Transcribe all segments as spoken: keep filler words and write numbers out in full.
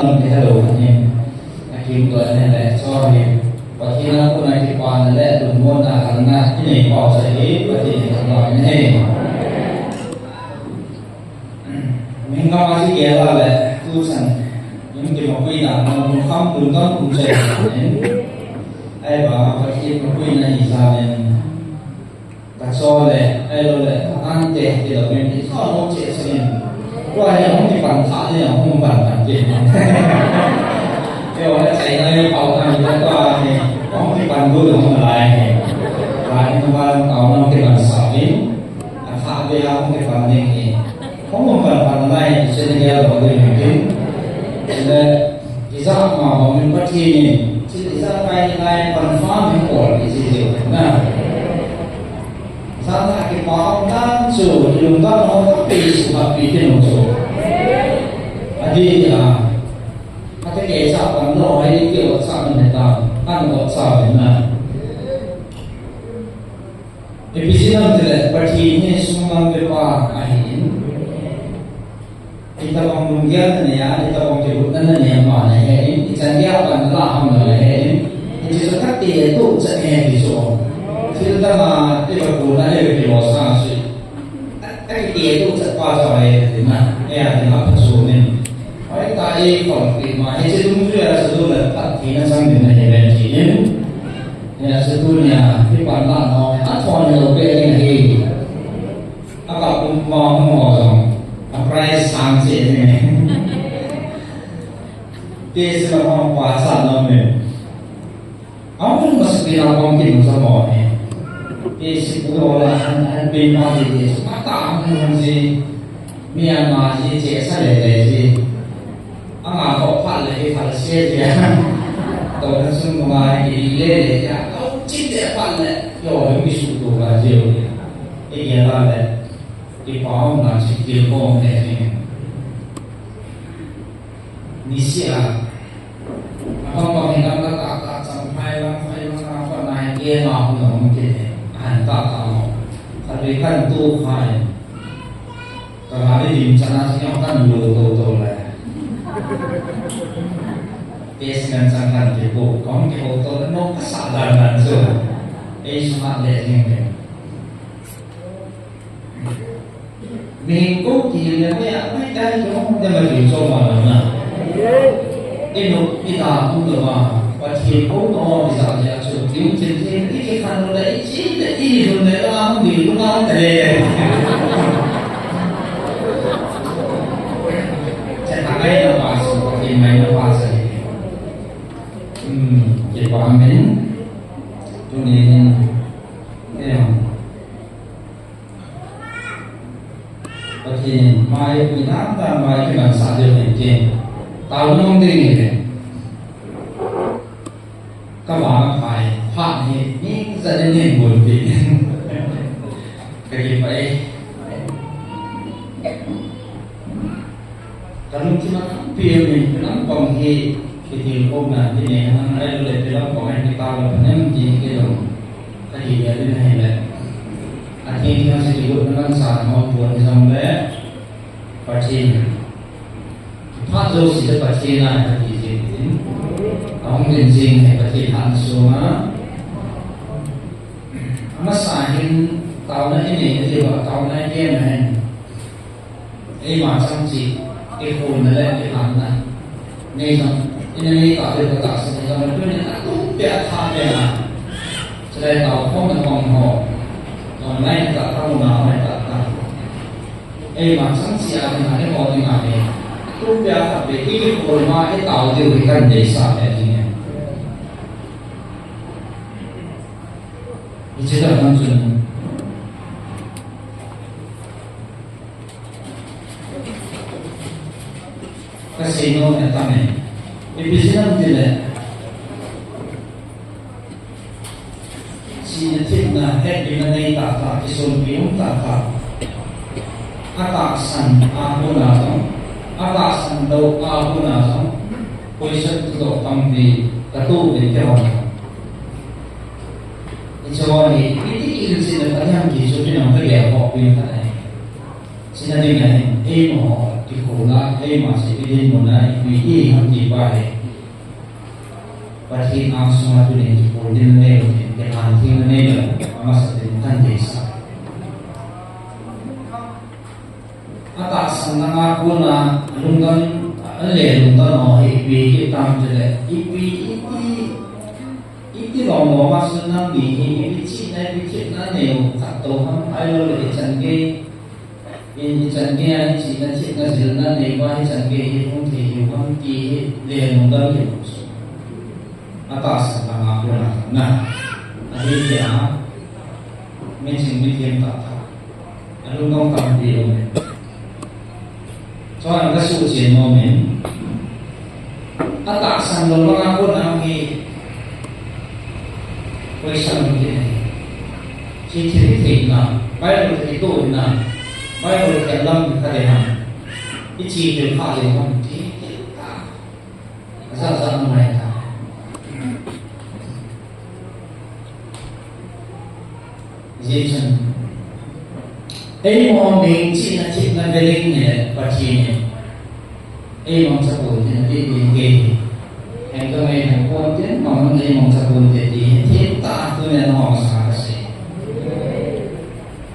Hello, ani. Akim to ani le, sorry. Pathen a kona kipana le lungmonna kalna inei pau sa hi Pathen in thangvah in ahi. Mihing gam a ji gel a le tuchan in kimapui dan, lungkham lungdon um chai in. Ahivang a Pathen mapuina hi jal in. Ka chole, ahilou le, ka tante, ti lou in, i chol lou cheh cheh in. Tua hi ahung kipan thah le, ahung pan pan kit. Keiho le China le pao tah in, tua hi, ahung kipan lut ahung lai hi. Tua hi, tua tao ahung kipan sah in, a thah le ahung kipan ding hi. Hung pan pan lai, China gel lou ding hi. Le, ijat ma bang in Pathen in, thil ijat kai lai pan fa min kol, i chi diu na. Jana kipa um dan chu, i lungdam um dan chu, Jesu Khrista pi tin chu. Adih a, ate kei cha pan lo, hai kei ot cha man ta, kan ot cha man na. Ipi jeh ham itile, Pathen hi sum lam vepa ahin. Itobang lunggel nanei a, itobang kibotna nanei a ama nahe in, ichan gei a pan nalah ham nahe in, hiche chu kati le tuchan e ti chu. Thil dang a, iva kona, iva kilosang a chu. Akiti le tuchan pa chu ahi, tina, eia tina phachom in. Hoitah in khompi ma, hiche dungjuia chu dole phattheina chang ding ahi ve ti in. Eia chu tunia, ipan lah nau, athon lou pe ding ahi. Aka pum ma hung ho jong. A price sang cheh ni. Te se la hung pa sa na me. Aum jong ma se pe na pom kin sa mo ni. Te se pu ho la an, an pe ma ji ji. Ata hung hung ji. Mi a ma ji che sa le le ji. Anga ko phat le, i phat se dia. To na sung ko ma i le le dia. Ko chin de phat le. Yo, mi su to ka je o dia. I ge la le. I pa hong na chi ti ko ne ni. Ni sia. A pa pa ni lam la ta ta chang phai lam phai lam na pa na ge na hong na hong ke ne. Han ta ta mo. Ka le kan tu phai. Ka gari dim chana si nyong kan lo to to le. Test ngan chang kan ke po, kong ke po to no ka sa dan dan so. Ei su ha le jing le. Ming ko ki le me a mai kai ko de ma ki so ma na. Inu, ina, unu ma, Pathen ko no, iza ya chu, tiu chin chin, i ki khan le, i chi le, i ni le, la, mi lu ma, ta le. Cha ta kai na pa su, Pathen mai na pa sa. Hmm, kipa amen. Tuni hin, em. Pathen in mai, mi nam tam mai, mi man sa deu nen ke. Tao nong ding ni le. Ka va na phai, pha ni, ni za ni ni bol pi. Ka ki pai. Ka lungthim a tampi um in, lampang hi, kitilkhouna, hi nei hang ai lo le, lampang ai kitao le, phanem ti hi kei jong. Ka hi dia din ahi le. A theng theng a se kigotna mansa hung pon jong le, Pathen. Phat jouse le Pathen a ka ti jing tin. Ahung din jing hi Pathen han sunga. Amasa hin taona i nei na diuva, taona i gen na hin. Eima chang cheh, i khonna le i lhanna. Nei jong, i na nei tah le ka tahsan, i jong le tuni a tum pia tha pia na. Chulai tao khom na khom ho. Jong lai ta ta na mai ta ta. Eima chang cheh a ding a, i ho ding a le. Tum pia tha pia, i khol ma, i tao diu, i kan deisah le ding e. Hiche tah nang chun. Ka sei nom e tame. Ipi jeh ham itile. Sina thepna, hetpina nei tah tah, kisonpi um tah tah. Atahsan a kona jong, atahsan lou a kona jong, question thudoh tampi katoh uvin keiho. Hiche ho hi, iti hilchen a khat ham ti chu, mi nang kagel khoh pin khat ahi. Chuna ding ahin, eima ho kikhouna, eima chu idinmun a ipi iham ti pa hi Pathen angsunga tunin kikhouna ding nei u, kihanthaina nei u, amasa ding kan deisah. Atahsan langa kona lungdam, ale lungdam ho hi ipi kitam tile, ipi, iti, iti lom lom a chu nangni hi ipi chihna, ipi chihna nei u khat to ham, ahilou le ichan gei, ichan gei a ichihna, chihna jilna nei uva ichan gei hi hung thei hiu ham ti hi le lungdam hi u chu. Atahsan langa kona na. Ahi tia, miching mithem tah tah. Alungdam tampi um e. Chuan ka suhchen nom in, atahsan lou langa kona hi, question hi, hi thil hi theina, Bible hi tohna, Bible hi lam hi kha de ham, ichi thil kha de ham, ti, ti ta. Aja ja mai ta. Hijeh chun, eima mihem chihna thepna velin le Pathen in eimangcha pon tin ati ding ahi. Heng ka ngai heng pon tin, mangmang eimangcha pon te ti hi thip tah tunia nangho masanga kasei.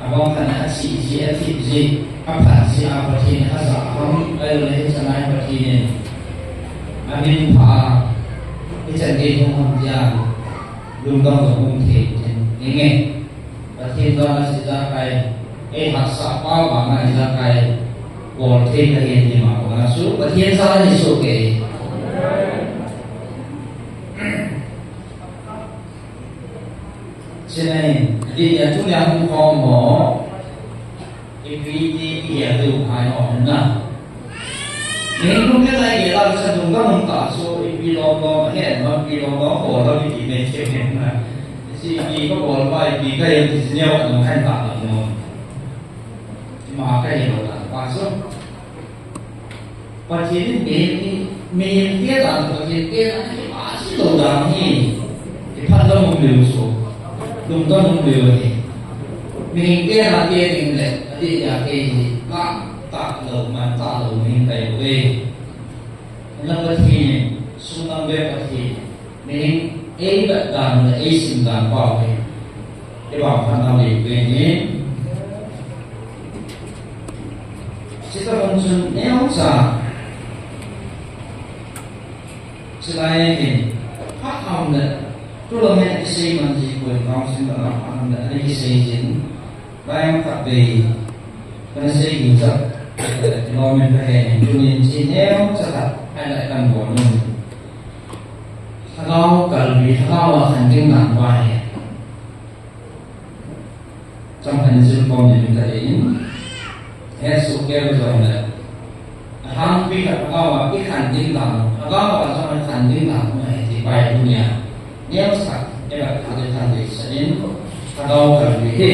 Abang khat a chih jeh, athep jeh, aphat jeh a Pathen in aja ham, ahilou le hichan a Pathen in amin pha a, hichan gei hung ham tia lungdam lou hung thei in, enge. Pathen jal a chu ijakai, ei hatsah pa vang a ijakai bol thei kahi in, ima kona chu Pathen jal a hi soh kei. Chuleh, adeh a tunia hung khom ho, ipi ti, ipi ati u hai ho na. Mihem lungkhat a igel a, sa lungdam um tah chu, ipi lom lom, ahet ma, ipi lom lom, bol lom, ipi nei che hen na. Chu ipi kabol uva, ipi kahi ti chu neo a nung khan tah lom lom. Ima kahi lou tah pa chu. Pathen in mihem, mihem te dan, Pathen te dan, ima chi lou dan hi, iphat lou um leu chu, lungdam um leu hi. Mihem te dan te ding le, adeh a te hi, la tah lou, man tah lou, mihem kai lou e. Na Pathen, sum dang ve Pathen. Mihem, ei vet dan le ei sim dan pau hi. Kei vang phat na le ve ni. Chutobang chun neocha. Chulai hin. Phat ham le. Tulai hin kisei man ji poi council na phat ham le. Ani kisei jin. Vaiang khat vei, kana sei gin chak, eh, moment ka he, tunin chi neocha khat, highlight kan bol nom. Lhagao kalbi, lhagao a khan ding dan pa hi. Chang khan zil pom ni min ka dei in. He su ke jong le. Alhangpi khat lhagao a ikhan ding dan, lhagao a jong ikhan ding dan, ahi ti pai tunia. Neocha, ela khan ding khan ding sa in, lhagao kalbi hi.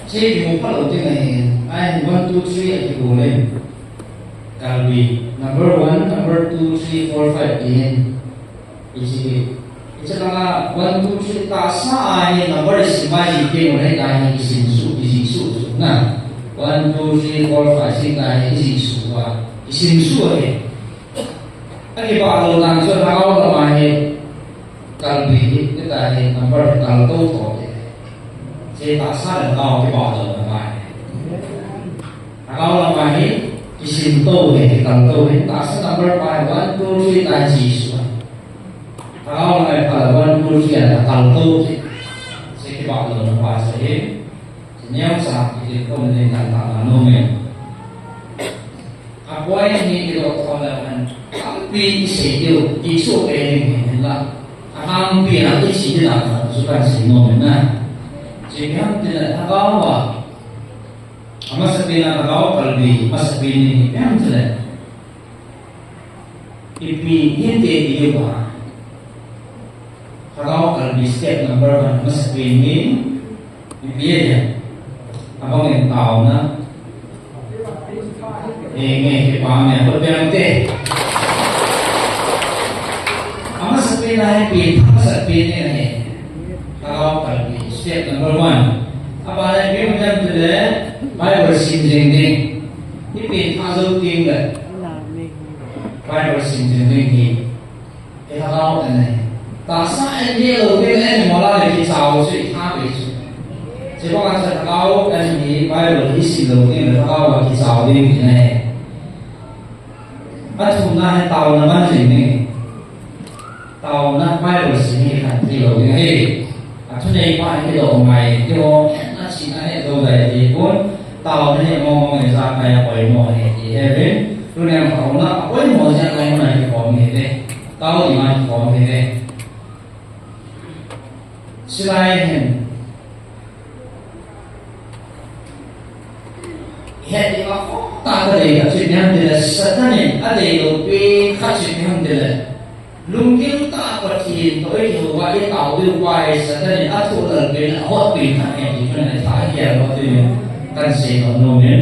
Che kimu phalou ding ahi, ahin one, two, three a kibol in. Kalbi, number one, number two, three, four, five ti hin. Hiche, hiche langa one, two, three tahsa a hi number isim a ijih teng uleh tua hi isim suh, ijih suh suh na. One, two, three, four, five, six tua hi ijih suh uva, isim suh ahi. Akibah lou dan chu lhagao lama hi kalbi hi, tua hi number hi kaltou thou ahi. Hiche tahsa le lhagao kibah lou lama hi. Lhagao lama hi kisim tou ahi, kikaltou ahi. Tahsa number pa hi one, two, three tua hi ijih suh ahi. Lhagao lai pha le one, two, three a kaltou kit. Hiche kibah louna pa chu ahi. Hiche neocha kiti kon le kan ta na nom e. A point hi kidoh thou le hen. Tampi isei diu, isoh kei ding ahi la. Alhangpi a ichi ding dan khat chu kan sei nom e na. Hiche mi ham tile lhagao a. Amasapen a lhagao kalbi, amasapen hi ipi ham tile. Ipi hinte ti diu a. Lhagao kalbi step number one, amasapen hi, ipi ahi. Abang in taona. Eh, nge, kipa nge, khut beng te. Amasapen a ipi, amasapen hi ahi. Lhagao kalbi, step number one. Abana ipi jing ding. Ipi pha jou ding le. Bible sim jing ding hi. Ilhagao ahi. Tahsa ahin lou ding le, mola le kichao chu itha be chu. Chubang a chu lhagao ahi, Bible isim lou ding le, lhagao a kichao ding ahi. Athumna hi taona man jing ding. Taona Bible sim hi khat tilou ding ahi. Athunei pa hi doh ngai, tiho, achena hi doh dai ti pon, taona hi mong mong ijakai a poimo ahi ti hevin, tuni a taona apoimo jeh a taona hi kikhom hi ve. Tao ding a kikhom hi ve. Chulai hin. Hiti a khom tah a dei khat chu ipi ham tile, Satan in adei lou pen khat chu ipi ham tile, lunggil tah a Pathen toh eihou a itao diu pa hi Satan in athoh lal pen, ahot pen khat ahi ti chu nangho thagel lou ding in kasei nom in.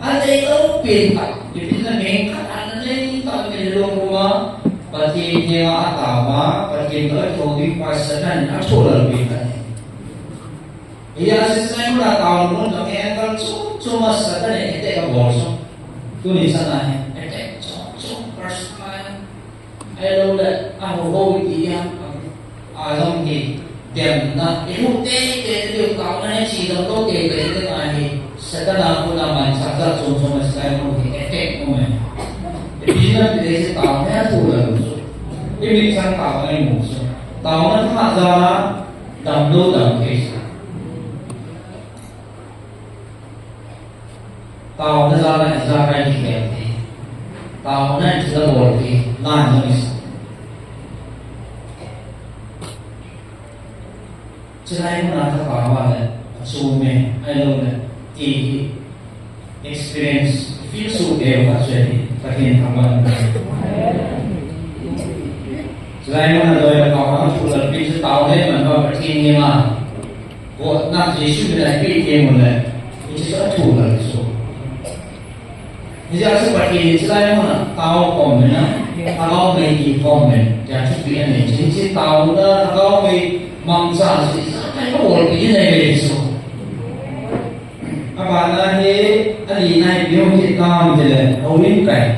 Adei lou pen khat, ipi ham tile, mi khat ana nei tah in lungmong a, Pathen henga atao a, Pathen toh eihou ding pa Satan in athoh lal pen khat ahi. Hijeh a chu chulai muna taona mun jong hi angle chom chom a Satan in attack abol chu. Tuni chan a hi attack chom chom, personal. Ahilou le, aho ho ti a, ajong hi, demna, ihu teitei diu taona hi, chi jong lou teitei ding ahi. Satan a kona manchah jat chom chom a chulai mun hi attack um e. Ipi jeh a tile chu taona hi athoh lal chu. Imit chang taona imu chu. Taona tha jal a, damlou dam thei sa. Taona jal a ijakai kikhel thei. Taona in thil abol thei. Lan jong isa. Chulai muna thapa uva le, achom e, ahilou le, ti hi. Experience, feel so, eh, Pathen, Pathen thangvah in. Chulai muna doi le kau hang thu le pi chu taona man ba Pathen ni ma. Ko na Jesu mi lai pi ke mo le. Hiche chu athoh lal chu. Hijeh a chu Pathen chulai muna tao khom in a. Lhagao mei kikhom in. Tia thupi anei. Hiche taona lhagao mei mangcha chu ijakai abol pi nei ve chu. Abana hi, alina hi ipi hung kit ham tile, houin kai.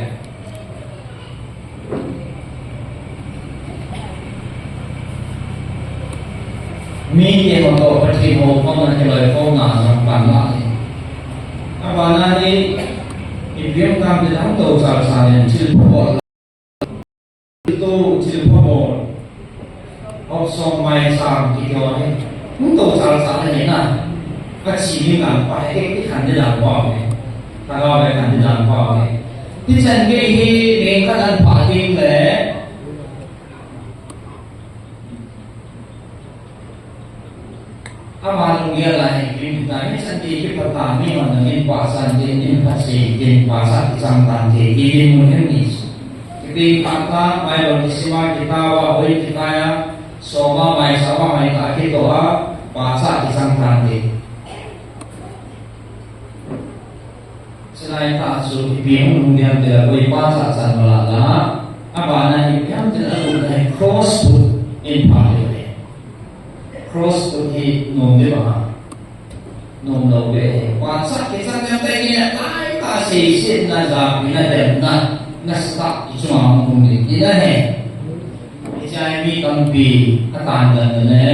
Mite ho toh Pathen houkhomna, kiloikhomna jong pan lah hi. Abana hi, ipi hung ham tile, hung tou chal chal in thil phabol. Tu thil phabol. Hop song mai sam kiti ho hi. Hung tou chal chal ahi na. Kachi ding lang pa hi, kikhen ding lang pa hi. Lhagao le khen ding lang pa hi. Hichan gei hi, neng khat ahin pha ding le. Ama lunggel a hin, ipi ham tile, hichan gei kipha ta, mi hon nangin pahcha in tin, nin phatsei tin, pahcha kichang tante, ti dinmun ahi chu. Ipi ham tile, Bible kisim a, kitao a, boi kitai a, soma, maisao a, hoitah a kitoh a, pahcha kichang tante. Chulai tah chu ipi hung um ding ham tile, boi pahcha chan mala la, abana ipi ham tile, alut a hi cross put in pha leu ve. Cross put hi nom ding ham? Nom lou ve. Pahcha kichang ding ham tile, tai ta seisetna, japina, demna, nasatah kichunga hung um ding tina ahi. Hiche a mi tampi atan dan le,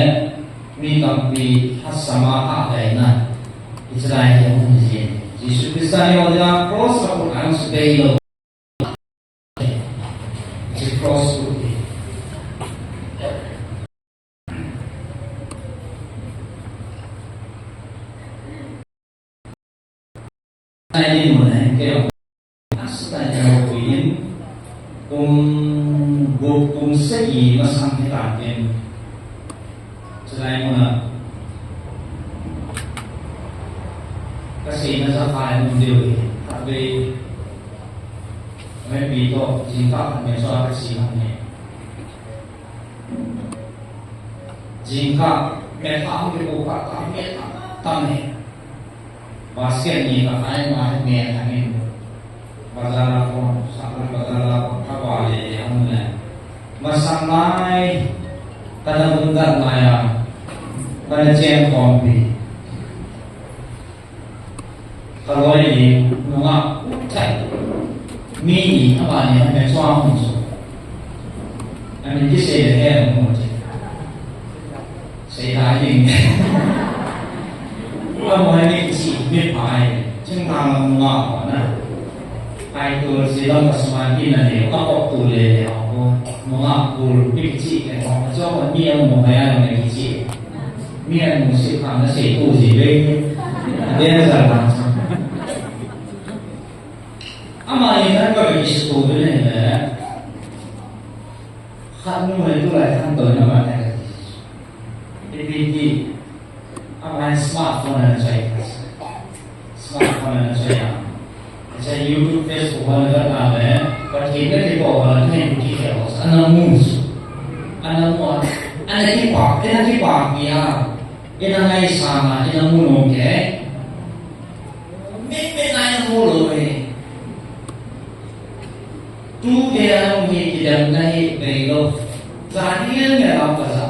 mi tampi lhasam a, ahaina. Hiche lai hi ahung hi jin. Jesu Christa ni ho dinga cross a put a ahung sutei lou. Hiche cross put hi. Ai ni mo na ke. Asita ni mo pi in. Kum, kum sagi masang hi tan tin. Chulai muna. Kaseina ja khai mun diu hi. Khatvei. Mai pi toh, jingkah khat mai chu a kasi ham ni. Jingkah, mehthah hung kipu kha, mehthah tam e. Basket ni kakhai ma, mehthah ni. Bazar a kon, Sahlang bazar a kon, kava le le hung le. Masang lai, kana vun dat lai a, kana cheng khompi. Kaloi ni nunga thai. Mi ni ama ni a me chua hung chu. A min kisei le he hung chu. Sei lai ding. Ka mo ni kichi mi pai. Ching na nunga ko na. Ai tu si lam ka sma ki na ni ka ko tu le le ko. Nunga kul pi kichi ke ko. Cho ko ni ang mo ya ni kichi. Mi an mu si khang na sei tu ji ve. Dia na sa na. Ama ni kan ka ki si tu ve ne le. Khat nu le tu lai kan to na ma ta. Pi pi ti. Ama smartphone na chai. Smartphone na chai. Acha YouTube, Facebook, wala na le, Pathen na kipa, wala na kipa, ana mu. Ana mu, ana kipa, ana kipa, ya. Ina ngai sama, ina mu no ke. Me, me ngai na mu lo e. Tu ke anu ni kidam na hi, be lo. Zani ya, ya, la pa za.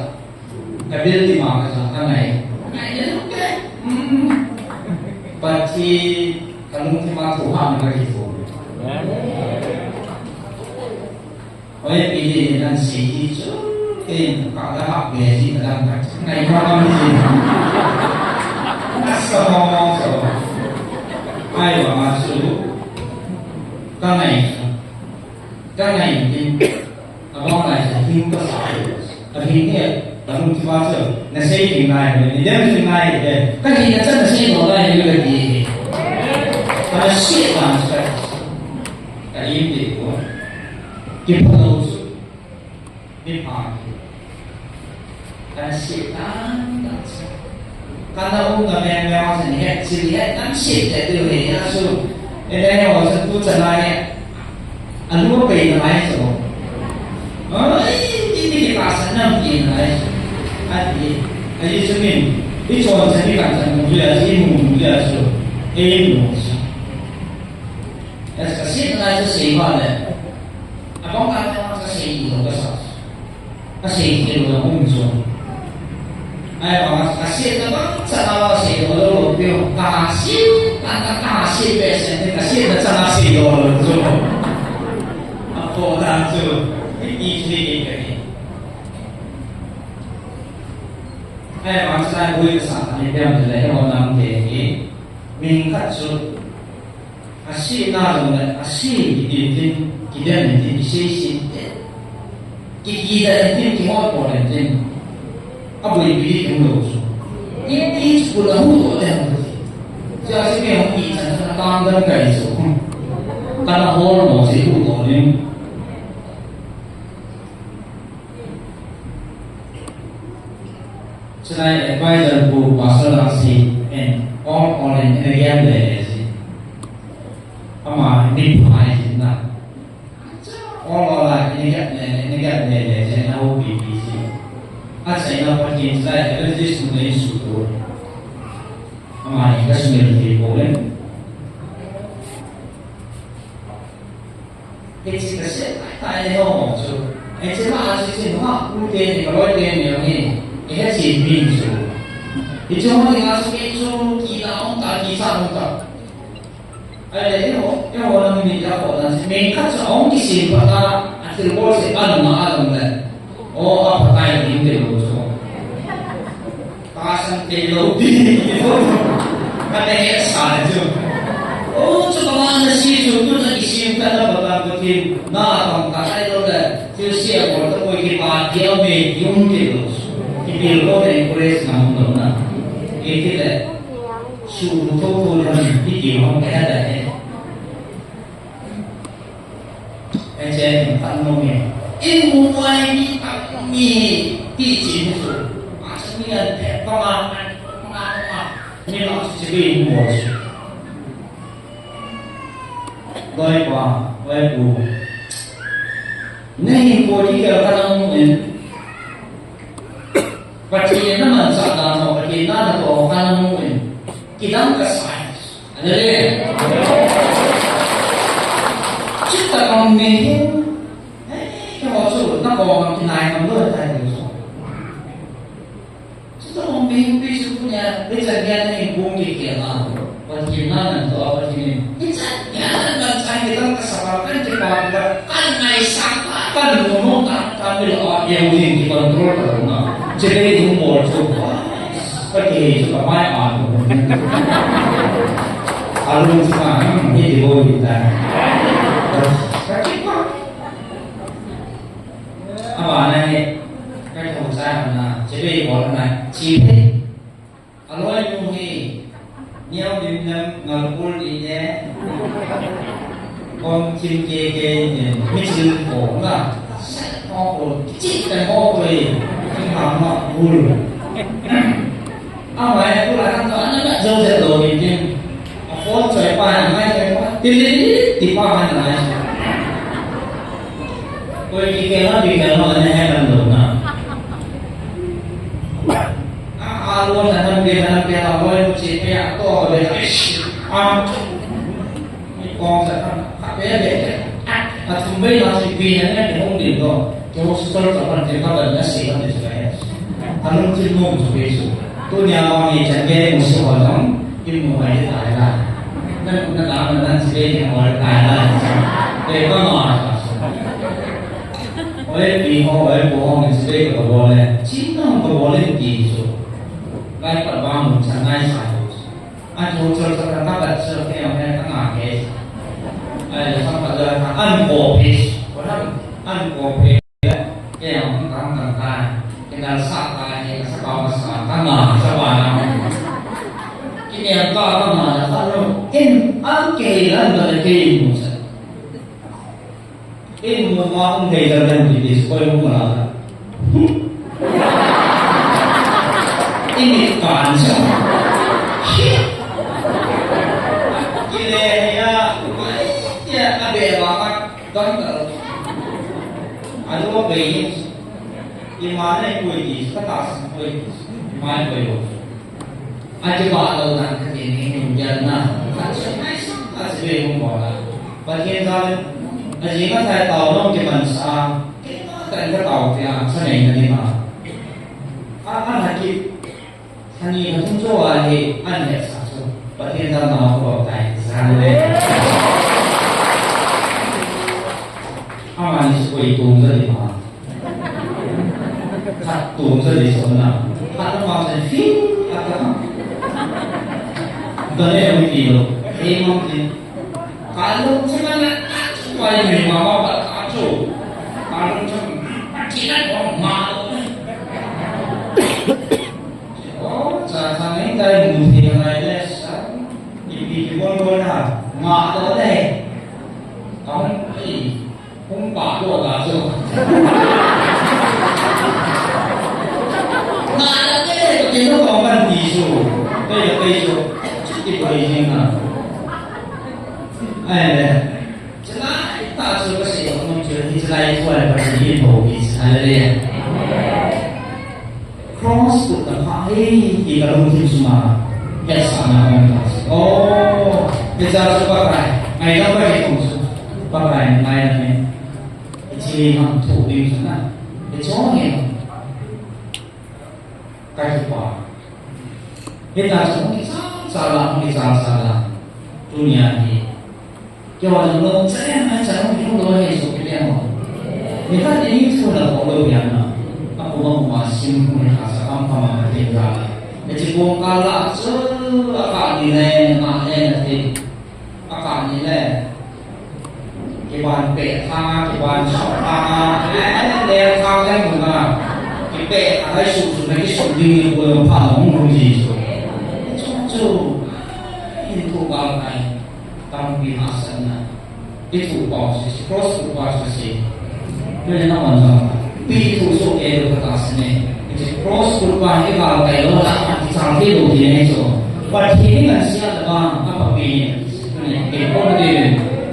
Ka bil ti ma ka sa ka ngai. Ngai le lu ke. Hmm. Pati ka lung ti ma thu ha na ka ki thu. Oi, pi di nan si ti chu. Ke ka la ha be ji ka dang ka ngai ma ma ni. Na sa mo mo so. Ai wa ma su. Ka ngai. Ka ngai ni. Abang lai sa hing ka sa. Ka hing ni, ka hung ti ma sa. Na sei hing lai ni, dem hing lai ni. Ka hing na sa na sei lo lai ni ka ti. Ka na sei ma sa. Ka hing ti ko. Ki pa lo su. Mi pa ki. Kan si tan, kan si. Kan na um na meng meng sa ni het, si ni het, kan si te tu he ya su. E le ho sa tu sa na he. Anu pe na ai so. Ai, ti ti ki pa sa nam ki na ai so. Ai, ai su min. I chon sa ni kan sa mu ya, si mu mu ya su. E mu sa. Esa ka si na ai so si ma le. Abang ka ta sa si lo ka sa. Ka sei thei lou na um chu. Ai, ba, ka sei ta bang cha na ba sei lou lou lou pio. Ka sei, ka, ka, ka sei pe sen te, ka sei ta cha na sei lou lou chu. A po dan chu. I, i, i, i, i. Ai, ba, cha na bui sa ni pia le, ho nam te ni. Min khat chu. A si na jong le, a si ki tin tin, ki den tin, ki sei si te. Ki ki da tin tin, ki hol ko le tin. A bui bi tin lo su. Ki ti chu la hu to le hu. Cha si me hu ki chan na tang dan kai su. Ka na hol mo si hu to le. Chulai advisor pu pastor a si en all all in ina gel le le si. Ama ni phai si na. All all a ina gel le le, ina gel le le si na ho pi pi si. A sai na pa kin chulai evangelist mu le su ko. Ama ni ka sumil ti ko le. Hiche ka sep tai tai ho chu. Hiche ma a chu chu ma u te ni ka loi te ni ni. Hiche chi min chu. Hiche ho ni a chu ke chu ki la ong ta ki sa ong ta. Ai le ho, e ho na mi ja ho na si. Min khat chu ong ki sin pa ta. A thil bol se an ma a ong le. O, a phatai ni te lo chu. Pastor te lo ti. Ka te he sa le chu. O, chu ka ma na si chu tu na ki sim ka na ba ka ko tin. Na tong ka ai lo le. Chu si a ko ta ko ki pa ki a me ki um te lo. Ki bil ko te encourage na um lo na. Ki ti le. Su to to le ki ki hong ka da he. Ai che ni kan no mi. In mu wai mi tak mi ti chi mu su. A chu mi an pe pa ma an pa ma ma. Mi la chu chi bi mu mo su. Doi pa, doi pu. Nei hin ko di ka ka na mu in. Pathen na man sa da no, Pathen na na to ka na mu in. Ki dam ka sai. Hallelujah. Chita kong me hin. Hey, ke mo chu, na kong kong kinai kong lo tai lo so. Chita kong me hin pi su pu nia, ri chan nia ni kong ke ke la. Pathen na nan to a Pathen in. Ichan, ya nan man chan ni kan ka sapa kan ki pa ka kan ngai sang ka kan mo mo ka ka mi lo a e u ding ki control ka lo na. Che dei dum bol chu. Ka ke chu ka mai a mo. A lu chu ka, hmm, ni di bo ni ta. Ka ki pa. A ba na ni. Ka ko sa na. Che dei bol na. Che dei. Aloi nu hi, niau lim lam ngal kul di ne, kong chim ke ke ne, mi chil ko nga, set ko ko, chi kan ko ko e, ki ha ma kul. A mai kul a kan to, ana na jo jo lo ni tin. A phone choi pa, a mai ke pa, ti li li, ti pa, a na. Koi ki ke na, ki ke na, a ne he kan lo na. A, a, lo na, na, pe, na, pe, na, lo, che, pe, a, to, le, a, ish, a. Ni kong sa, a, a, pe, pe, a, a, thum bai na, si, pi, na, na, ke hong din do. Ke hong sa, sa, sa, pan, te, pa, na, si, na, si, na, a, lung chin mong, su, pe, su. Tu, nia, ma, mi, chan, ke, mu, si, ho, dong, kim, mu, bai, ta, la. Na, na, na, na, na, si, pe, ke, ho, ta, la, sa. Pe, pa, ma, sa, sa. Oi, pi ho, oi, pu ho, min sibei ka bol le. Chin nong ka bol le ti chu. Lai pat ba mun chan nai sa chu. A chu chu chu ka ka bat chu ke ang ne ka nga ke. Ai, le sam ka ja ka an ko pe. Ko na an ko pe. Ke ang ka ka ka. Ke dal sa ka ke ka sa ka ma sa ka nga sa ba na. Ki ne ka ka nga sa no. Ken an ke lan da le ke mu sa. Ei, mu ma um thei jal jal ti ti, koi mu la. Ei, mi kan sa. Kile ya, ya, a be ba ma, dam ta. Anu be ni. Ima ne koi ti, ka ta sa koi ti. Ima koi lo. A kibah lou dan khat in, in, in, gel na. Khat chu ngai sang, khat chu bei hung bol a. Pathen jal in, a jing a thai tao nom kiman sa, keima tah in ka tao tia, sa nei na ding a. A, a na ki, thani na thum chu a hi, an hetsah chu. Pathen jal na ko tai, jal le. Amani chu koi tung jal in a. Khat tung sa di so na. Khat na ma sa fing a ka. Da le mi ti lo. Ei mong ti. Ka lo sa na na. Wai mi ma ma ba ka chu. Ka lo sa na. Ti na ko ma lo. O, sa sa nei dai mu ti na le sa. Ni pi ki bon bon na. Ma lo le. Ka hon ei. Hung pa ko ta chu. Na la te te ko tin ko ban ti chu. Te te chu. Ti ko i jing na. Ai le. Chana ta chu ka se ko mun chu ni chana i ko ai ba ni ko bi. Hallelujah. Cross tut na pha hei, ti ka lungthim sunga hetsahna hung ta. Oh, hiche chu Pakai, ngaidam Pakai kong chu, Pakai ngaidam e. Hiche hi hung thoh ding chu na, hiche hi ka kipah. Hitia chu hung kichang chang la, hung kichang chang la. Tunia hi. Keiho jong lou, chale mai chan hung lou he so kile mo. Mi khat in thu la ko lou ya na. A ko ma ko ma sim ko ni kha sa kam kam ma tin ja la. E chi ko ka la chu a ka ni le, ma le na ti. A ka ni le. Kiban pe tha, kiban so tha, e le tha le ko na. Kipe tha lai su su na ki su ding ni ko pha hung hung ji so. Chu chu. In ko ba kai. Tampi hahsatna. I thuhpau chu, cross thuhpau chu si. Tuni na hon jong. Pi thu soh kei lou khat a si ne. Hiche cross thuhpau hi gal kai lou la, a kichang thei lou ti ne chu. Pathen in ngan sia le vang, a papi ne. Tuni, kei kon te,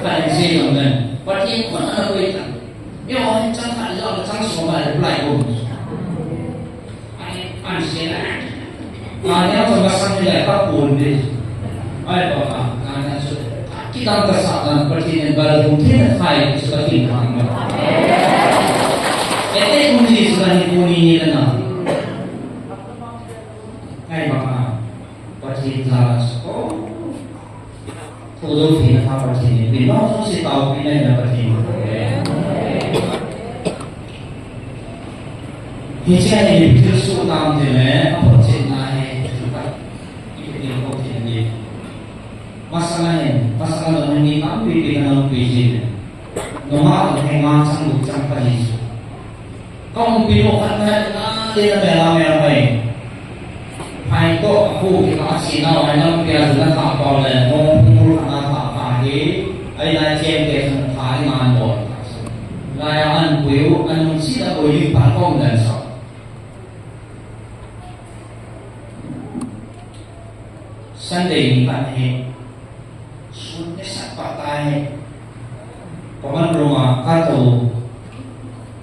khat in sei jong nen. Pathen khut ana koi ta. Eiho hin chang khat jong, chang som a reply ko. Ai, an se la. Ka ne ka masang le ka pun de. Ai ba ka, ka ne su. Ki tang ka sa dan Pathen in bal hung thei na thai su ka tin thang ba. E te kun ji su ka ni puni ni la na. Ai ba ka. Pathen jal a su ko. Tutu fina pha Pathen in, pin long sung si tao pin na ina Pathen in. Hiche a hi thil suh tam ti le, a photchetna hi, thil khat, i thil ko thil ni. Masanga hin, masanga lo ni tam pi pi ka nong pi ji. Noma lo he ma chang lu chang pa ji su. Ka umpi nu khat na, na, le na mela mela mai. Phai toh, a khu ki ka si na, wai lam pia zu na tha pau le, mo phung phung khat na tha pa hi, ai na chem te sun tha i man bol. Lai a an pui u, an nung si na pui li pan kong dan sa. Sunday ni khat hi, sun ni sak pa ta hi, common room a ka to,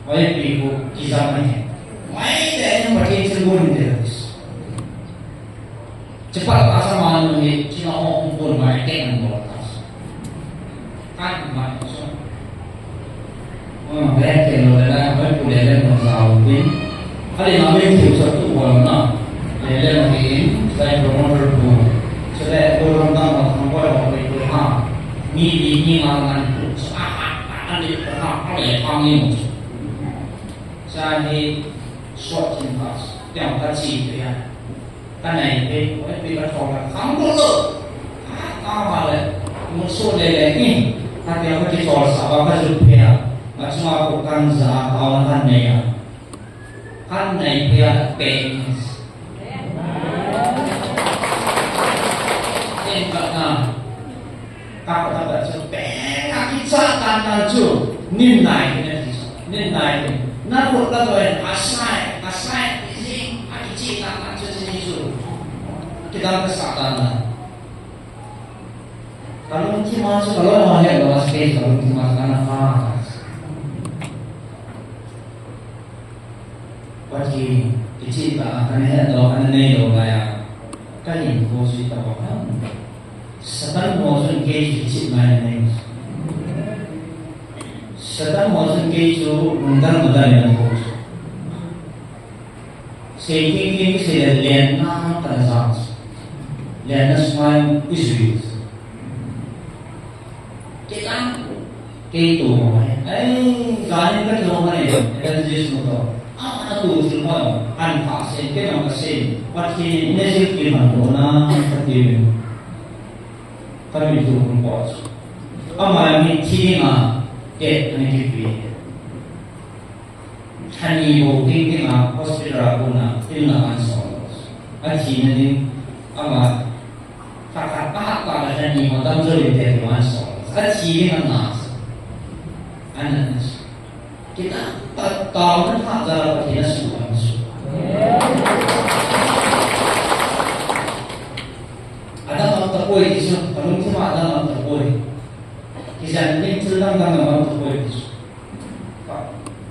wai pi ko kijam ni. Wai te ni Pathen thil bol ni te. Chepa ta sa ma nu ni, china ho hung bol mai te an bol ta. Kan ma so. Hmm, le ke lo le na, mai pu le le no sa u pin. Kali na me thiu sa tu wa na. Le le na ke in, sai promoter pu. Sa le ko ram da ma khang ko wa pe ko ha. Ni ni ni ma ngan pu. Sa a a a le ko ha, a le pa ni mo. Sa ni so tin pa. Yang ka chi pe ya. Ka nai pei, oi, pei ka thol ka kham lo lo. Ka ma le, mu su le le ni. Ka tia ka ki thol sa ba ka ju pei a. Ka chunga ko kan za ka on kan nei a. Kan nai pei a pei ni. Ten ka na. Tapa tapa chu peng a kicha tan na chu nin nai na ti chu, nin nai na khut la toh a sai, a sai ti ji, a kichi tan na chu ti ji chu. Kidang ka sa tan na. Ka lungthim a chu ka loi ho he lo a space ka lungthim a chu ka na pha. Pathen, kichih tah a kana hetdoh, kana neilou lai a, ka hinkho chu itobang ham. Satan ho chun kei chu kichih ngai anei. Satan ho chun kei chu lungdam dam in ana kou chu. Sei teng teng kisei le lenna kana ja chu. Lenna sunga ijui chu. Kei tang, kei tu mo mai. Ai, janin ka tu mo mai. Evangelist mo to. A, a tu thil mo. An pha sen, kei nang ka sen. Pathen in ne sil ki man lo na, Pathen in. Ka mi tu kong po. Ama mi thi nga, ke, ani ki pi. Lha ni bou ding ding a hospital a kona pilna an sol. A thina ding ama khat khat a hah tah a lha ni ho damjou in te an sol. A thi ding a na. Ana na. Kita ta ta na tha ja la Pathen a su an su. Adam am ta koi ti su, kalung thim a adam am ta koi. Kijan ding thil dang dang am ta koi ti su.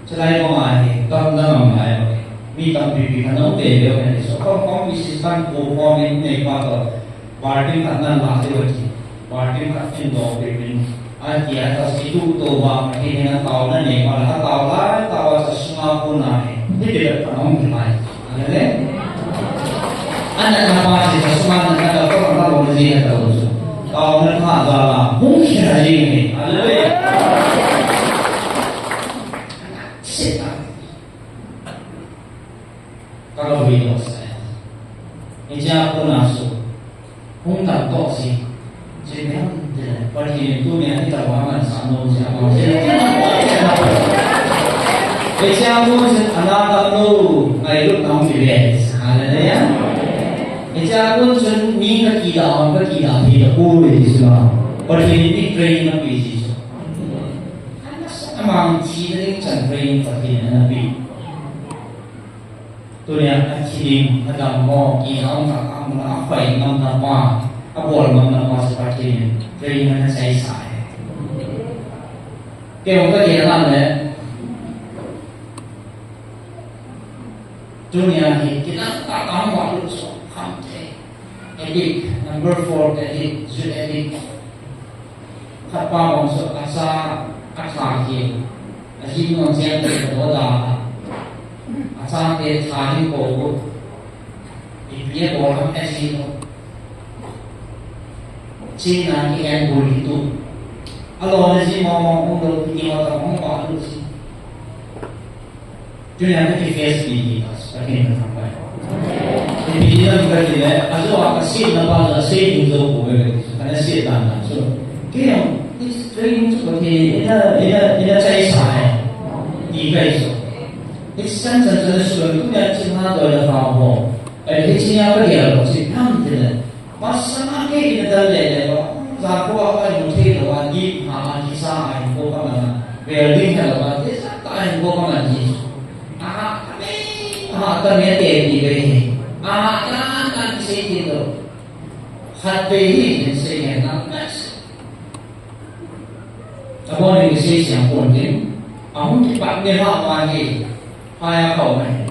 Chulai banga hi, gam dang am lai bang hi. Mi tampi pi khan um te leu hen so. Khom khom mi si khan pu khom in nei pa to. Party khat nan la te wati. Party khat in do pe pin. A ti a ta si tu to ba ma ki ne na tao na nei pa la tao lai tao sa sunga pu na hi. Ni pe pa nong ki mai. Ane le? Ana na pa si sa sunga na ka to ka ba bo ni na ta lo so. Tao na pa za la. Hung ki na ji ni. Ane le? Sita. Kalo video sa. Hichea kona su. Hung tam toh si. Hiche mihem te. Pathen in tunia hi tah a man sa no si a ma si. Hichea kona su ana tam lo. Ngailut na hung kive. Hallelujah. Hichea kona su mi ka kida, ka kida, kida ko le si ma. Pathen in training na pe si su. Amang thina ding chan training Pathen in ana pe. Tunia a thi ding, a dam mo, kinaona, a khoi ngamna pa, a bol ngamna pa chu Pathen in training ana chai sa e. Kei hung ka ti a le. Tunia hi kidang tah tah mo lut so kham thei. Addict, number four addict, drug addict. Khat pa bang so acha, acha hi. Aji no chen te do da. Acha te cha ni ko. Ipi bol ham aji no. China ki en bul ki tu. Alo na ji mo mo um lo ki mo ta mo pa tu si. Tunia ka ki face ki ki ta, ka ki na thang pai. Ipi ti na ka ti le, a jo a ka si na pa la si ni jo ko ve, ka na si dan na so. Ki yong, it's training to ka ki, ina, ina, ina chai sa hai. Ti kai so. It's sense and so, so, tunia China do la pa ho. Ai, hiche a ka gel lou, hiche tham ti le. Masanga kei in a dal le le lou. Za ko a ka mu thei lou a, dip ha a, kisa a hin ko ka man a. Welding ha lou a, kisa ta hin ko ka man ji. Aha, ta me, aha, ta me te ti be he. Aha, ta, ta ti sei ti lou. Khat pe hi, tin sei ngen na, bas. Abon in kisei siang pon tin. Ahung kipat ne ha wa hi. Haya kau mai.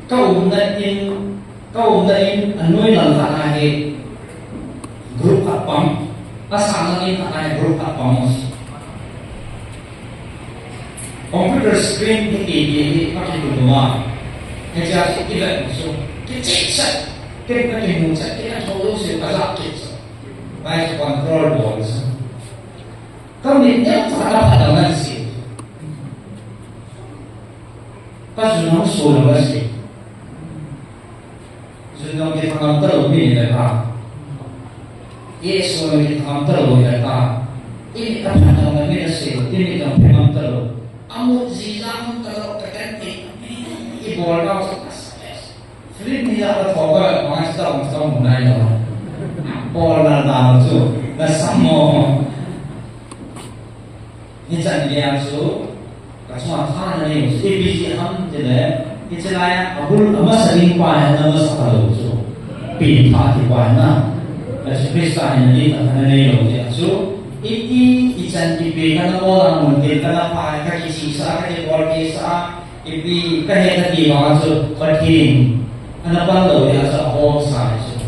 Ka umna in, ka umna in a noi lang khat a hi group khat pang, a sang lang in khat a hi group khat pang. Computer screen hi ti ti hi ka ki tu ma. He cha si ki vet so. Ki chik sa. Ki ka ki mu sa, ki ka tho lo si ka za ki sa. Bai sa control bol sa. Ka mit ne sa ka pha ta man si. Ka jun hong so lo si. Jun hong ki thangam ta lo mi le ka. Ye so lo ki thangam ta lo mi le ka. I ka pha ta lo mi le si. I mi ka pha ta lo. Amu ji la hong ta lo ka kan ti. I bol ka sa ka sa. Film ni la ka tho ka ma sa ta sa mu nai lo. Bol na da lo chu. Na sa mo. Hichan gei a chu, ka chunga tha na nei u chu, ipi ti ham ti le, hiche lai a, a bul a masa ding pa hi na masa kha lou chu. Pi tha ti pa hi na. Jesu Christa hi na ding tha na nei lou ti a chu. Iti, ichan ipi ka na bol a mun tin ka na pha, ka kichihsa, ka kibol kisa, ipi ka he ka ti vang chu, Pathen. Ana pan lou ti a chu, a hom sa chu.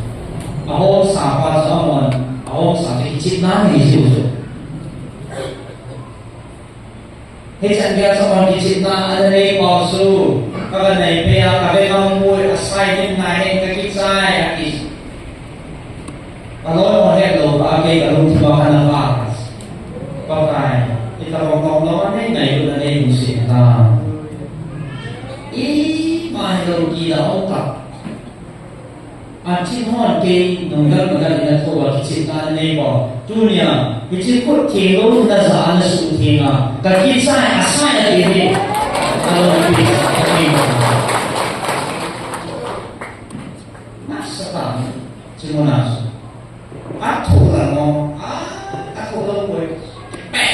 A hom sa pa chu, a mon, a hom sa chu, kichihna nei chu chu. Hichan gei a chu hon kichihna ana nei pau chu, ka va nei peh a, ka ve ngam poi, a sai din nai hen ka kichai a ti. Ka loi hon het lou, ka kei ka lungthim a kana va. Pakai, i ta vong vong lou a nei ngai lou na nei lungset ta. I mai lou ki da ong ta. A, hiche hon kei nung dang dang in a tho a kichihna nei pau. Tunia, hiche khut theng lou na ja na suh theng a. Ka kichai a sai a ti hi. A lou pi sa ka nei pau. Na sa ta ni, hiche mun a su. A tho la mo, a, a tho lou poi. Pe.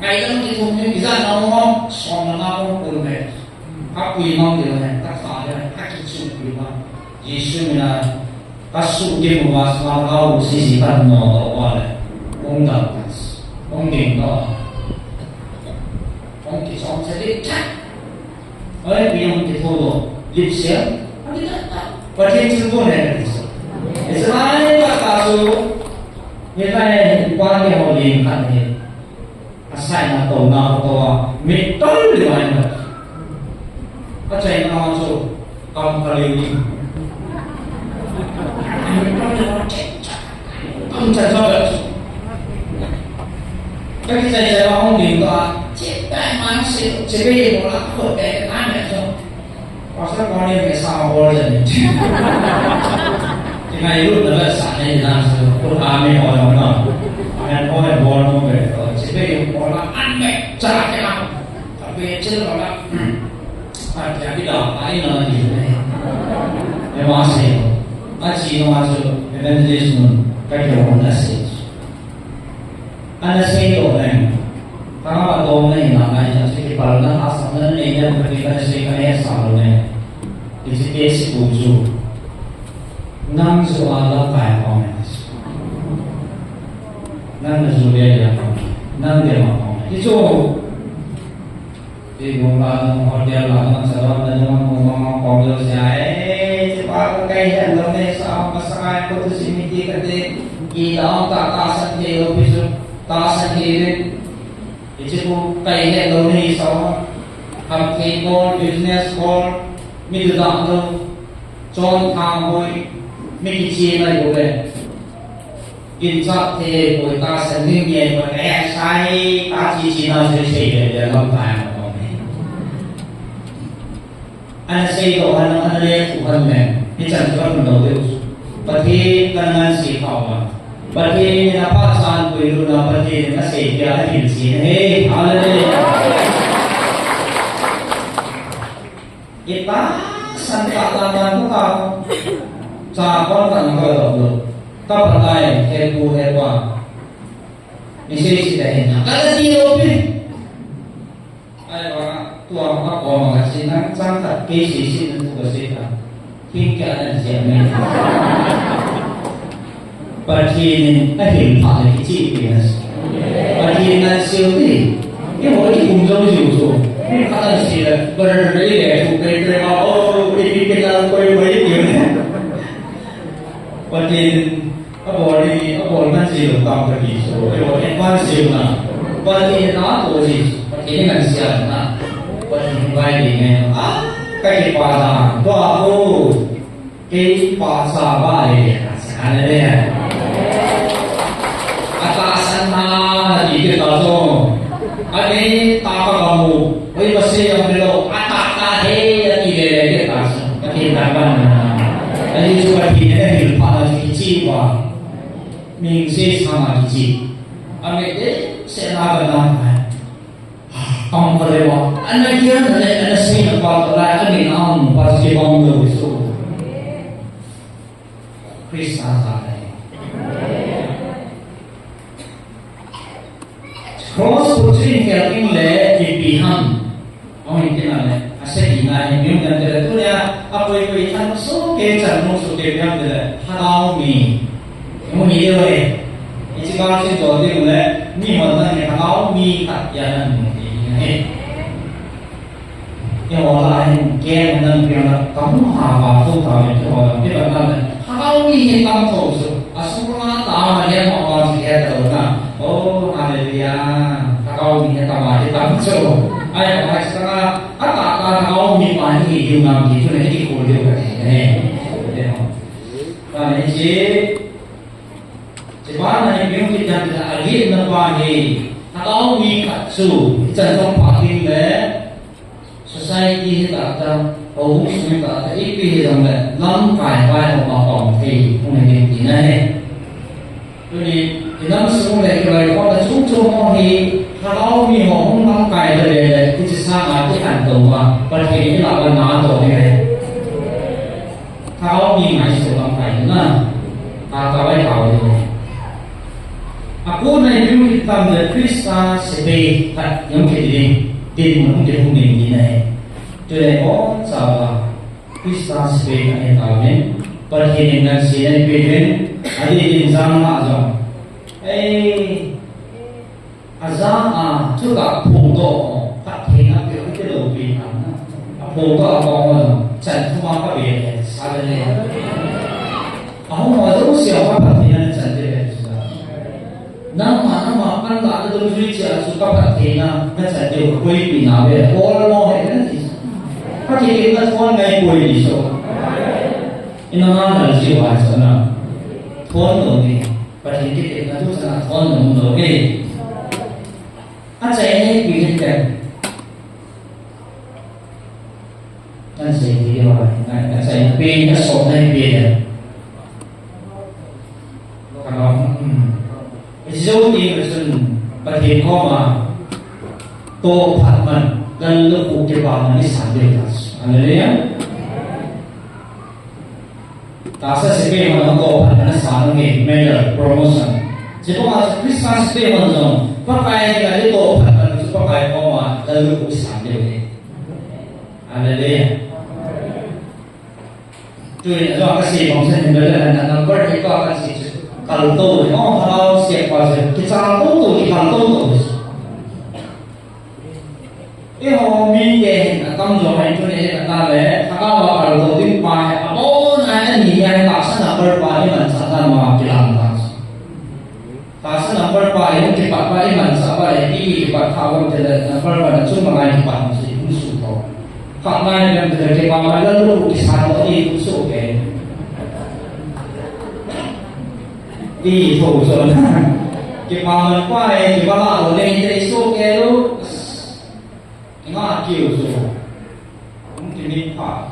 Ngai dang ki thum ni, i ja na mo, som na na mo, kul me. Ka pui mang ding le, ka tha le, ka kichun pui mang. Jesu mina, ka su ding uva, sma ka u si si ka no to wa le. Ong dang ka, ong ding to. Ong ki song se ding ta. Oi, pi ong ki tho lo, lip se. Ong ki ta ta. Pathen chu ko ne ka ti so. Israel ka ta su. Ni ka ne, pa ni ho ling ka ne. A sai na to na to a, mi tol li mai na. A chai na chu, kam ka li ni. Mi tol li mai, kam cha cha la chu. Ka ki chai chai ma hong ding to a, chi pai ma si, chi pai mo la ko te na me chu. Pastor Connie me sa bol jan ni. Ti ngai lut na ba sa ne na sa ko ta me ho na. Amen ho bol mo be. Chi be bol la an me cha ke na. Ta be chi lo la. A ti a bi da ai na ni ne. E ma se. A chi no ma chu evangelist nun ka ke ho na se. Ana sei lou nai. Kama dong nai na nai na sei kipal na asam na nei na ka ni ka sei ka nei sa lou nai. Isi ke si ku chu. Nang chu a la kai ko nai. Nang na chu le ya ko. Nang de ma ko nai. Ki chu. Ti gong la nung hotel la nung salon la nung mong mong mong kong yo sia, eh, si pa ko kai han lo ne sa, ma sa kai ko tu si mi ti ka te, ki la ta ta san ke lo pi su, ta san ke le. Ki chi ko kai han lo ne sa, ham ke ko, business ko, mi tu da lo, chon thang hoi, mi ki chi na yo le. Kin chat the, koi tahsan ding nge, koi ka ya sai, ta chi chi na sei sei le le lam ta ya ma ko ne. Ana sei lo, ana, ana le tu han le, ni chan tu han lo de. Pathen kan ngan si kha wa. Pathen na pa san koi lu na, Pathen na sei pia na hin si ne. Hallelujah. Ita san ka ta man ko ta. Cha kon ta na ko lo lo. Ta pa tai, he pu he pa. Ni sei si ta hin. Ka la ti lo pi. Ai ba, tua ma ko ma ka si na, chang ta ke si si na tu ka si ta. King ka na si me. Pathen in a hin pha le kichi pi na. Pathen na siu ni. Ni ho ni kum jo ju so. Ni ka na si le, ba re re le, tu pe pe ma, o, i pi pe na ko i ba i ni. Pathen abol ni, abol man ji lo tam ka ti so, abol ni man ji na. Pathen na to ji, Pathen na sia na. Pathen bai ni ne. A, ka ki pa na, to a ko. Kei pa sa ba le, sa na le. Ata san na, na ti ke ta so. Ani ta ka ba mu. Oi, ba se ya me lo. Ata ta he, ya ti le le ke ta so. Ka ti ta ba na. Ani su ka ti ne, ni pa na ti chi ba. Min se sa ma ti chi. A me te, se na ba na. Kam pha le wa, ana kian le, ana sei na pa to la, ani na ang pa si bang lo so. Krista ta le. Cross putri helping le, ipi ham. Ong ipi na le, a se ki na, ipi um dan te le, tu le, a koi koi chan so ke chan mo so ke piang te le, ha dao mi. Mo ni le, i chi ka chi to te le, ni mo na ni ha dao mi ta ya na ni ni. Ye wala hin ke nan piang na kamu ha ba tu ta le ke wala ke ba na le. Hakau mi he tam tho so. Asura ta ma le ma wa si he ta na. Oh, hallelujah. Hakau mi he tam ma he tam so. Ai ba sa a ta ta hakau mi pa ni yu nam ki tu ne ki ko le ka ne. Ta ne si. Chiba na ni piu ki tan ta a gi na pa ni. Hakau mi ka su. Chan tong pa tin le. Society hi ta ta, houbung sung hi ta ta, ipi hi jong le, lamkai vai ho ma pang thei, hung hi ding tina ahi. Tuni, i lam sung le i loi khom le chung chung ho hi, Lhagao mi ho hung lamkai le le le, hiche sanga kikhen to ma, Pathen in i lah uva na to ding ahi. Lhagao mi ngaito lamkai na, ta ta vai tao ding ahi. Akona i piu kit tam le Krista sepai khat jong kiti ding, tin mun hung kihung ding tina ahi. Chule, o, chapa, Krista sepai khat hi tauvin, Pathen in ngansena eipeh uvin, adih in jana jong. Ei, ajana, thutah phongdoh, phattheina peh u kiti loupi na. Aphongdoh a kong jong, chan thum a kabe le, sa le le. Ahung ho jouse a phattheina chan le le, sa. Nangma, nangma, pan la na dong jui chia chu ka phattheina, na chan diu ka koipina ve, bol mo he na ti. Ka kikit na thon ngai koi ni so. Ina na na ji wa sa na. Thon lo ni, Pathen kikit na tu sa na thon lo lo ni. Achai ni pi ni kan. Kan sei ti ding uva, kan, kan sei na pen, kan sop na pen le. Kan om, hmm. Hiche jou teng le chun, Pathen koma, tohphat man, lallukhuh kipa man, i san ding ta. Hallelujah. Tahsa sepai hon tohphat ana san u nge, medal, promotion. Chubang a Christian sepai hon jong, Pakai dinga i tohphat ana chu Pakai koma, lallukhuh i san diu ahi. Hallelujah. Tuni a jong kasei bang chan hin le le na number eight ka kan sei chu. Kalto ni, oh, halao siapa chu. Kichang to to, kikalto to. Eiho mite hin atam jo mai tuni a ta le, Lhagao a kalto ding pa hi, abon a ani hi tahsa number pa hi man sa tan ma kilang ta. Tahsa number pa hi kipat pa hi man sa pa le, ki kipat kha bang te le, number pa na chung ma ngai kipat ma si, hung su to. Kha ngai bang te le, kipat ma la lu ki sa to i hung su ke. Ti tho so. Kipa man pa e, kipa la lo le te so ke lo. Nga kiu so. Kum ki min pa.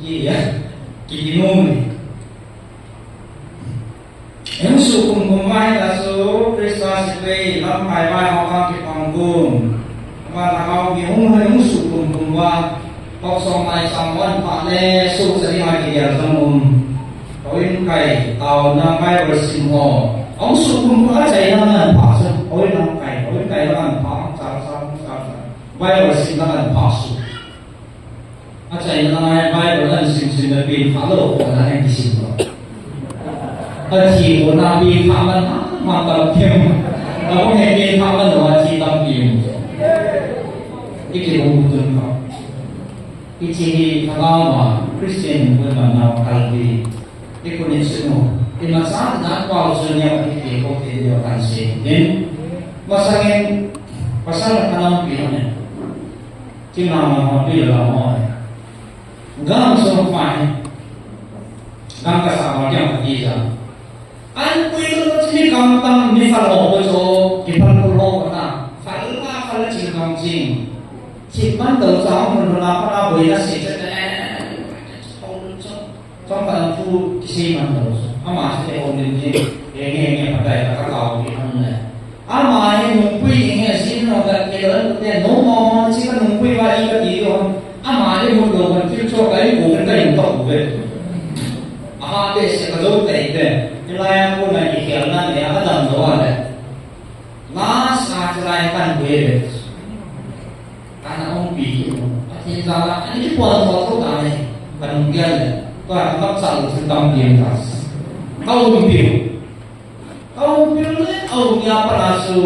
Ki ya. Ki ki nung. Hung sukum kum mai ta su, Krista sepai, lamkai vai ho kang kipang kum. Ama ta kau ki hung hai hung sukum kum va, kok song mai sang wan pa le, su sa ni mai ki dia sang um. Houin kai, taona Bible sim ho. Hung sukum kum achaina ngan pa su, houin lam kai, houin kai ngan pa, sa, sa, sa, sa. Bible sim ngan pa su. Achaina lai Bible an simsim le pen pha lou kona an kisim lou. Athi kona pen pha man ha, ha tam kim. Ahung he pen pha man lou athi tam kim. Iki bung tun pha. Ichi hi thagao ma Christian bung man nau kalbi. Iku ni sinu. Imasa dan pau sunya iki ko te dio kan se. Din masangin pasal kanam pi ne. Kinama ma pi la mo. Gang sung pa hi. Gang kasa ma kiang kati ja. An pui lo chi ni kam tam ni phal ho ko cho, ki phal ko ho ko na. Phal ma phal chi kam chi. Chi man do cha hung lo na pa na boi na se cha ne. Hung cho. Chong pa na pu ki se man do. Ama se ho ni ni. Enge enge pa dai ka ka ki han ne. Ama hi nungpui ding hi asin nung ka kilo an kute no mo mo chi ka nungpui va i ka ti lo. Ama hi mut lo kan thil chok ka i ko kan ka in tok ve. Aha te se ka zo te ve. Hilai a ko na i khial na ne a dam lo a le. Last a hilai kan ve ve. Kana ong pi ki mo. Pathen jala ani ki pon ko ko ta ne. Kan ong gel le. Ko a ka sa lo thil tam pi ta. Ka ong pi. Ka hung pil le, ka hung ya pa na su.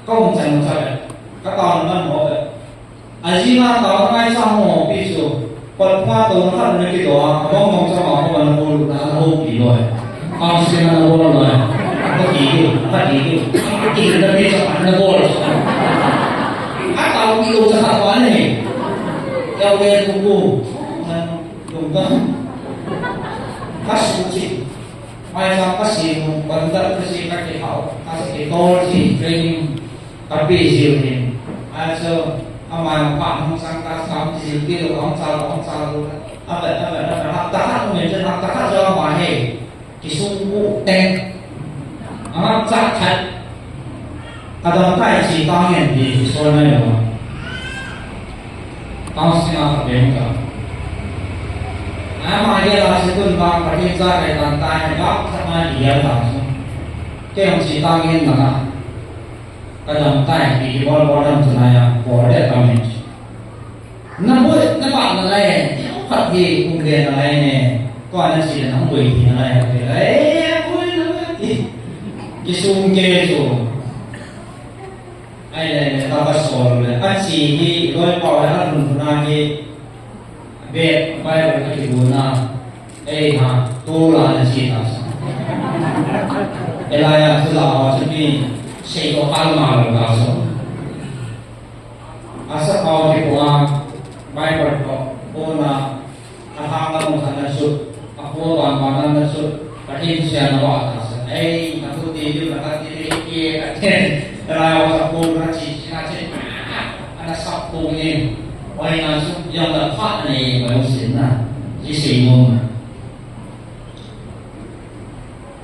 Ka hung chan cha le. Ka ta man ho le. A ji na ta ngai sa ho pi su. Pat pa to na khat na ki do a, ka bang bang cha ma ho na ho na ho pi lo. Ka si na ho lo. Ka ki ki, ka ki ki. Ka ki na pi cha na ho lo. Ka ta ki lo cha pa ne. Ya we ku ku. Na, lo ka. Ka su chi. Mai sa ka si mu, ban da ka si ka ki hau, ka si ki tol si training, ka pi si u ni. Ai so, a mai pa hung sang ka sam si ki lo, hung sa, hung sa lo. A ba, a ba, a ba, ha ta ha mu ni, ha ta ha jo ma he. Ki sung ku teng. A ma cha cha. Ka dam tai chi ta ngen ti so nai lo. Tang sina ka beng ka. Ama dia la si tun ba Pathen cha kai tan tai ba sa ma dia ta so. Ke hong chi ta ngen na. Ka dam tai ti ki bol bol dam sa na ya bol de ka men. Na boi, na ba na lai, khat hi kum le na lai ne. Ko na chi na boi hi na lai ha ke lai, boi na lai. Ki sung ke so. Ai le, le, ta ka sol le. A chi hi, loi pau le, a lun na hi. Be, bai, bai, ki bu na. Ei ha, tu la na chi ta sa. Elaya, tu la wa chi mi. Sei ko kal ma lo ta so. Asa pau ki pua, Bible ko, puna, a hang la mong sana sut, a pua ban ban na sut, ka tin sia na wa ta sa. Ei, na tu ti ju na ka ti ri ki ka ten, ra wa sa puna chi, chi na chi, ana sa pu ni, wa na sut, yang la pa ni, wa sin na, ji si mong na.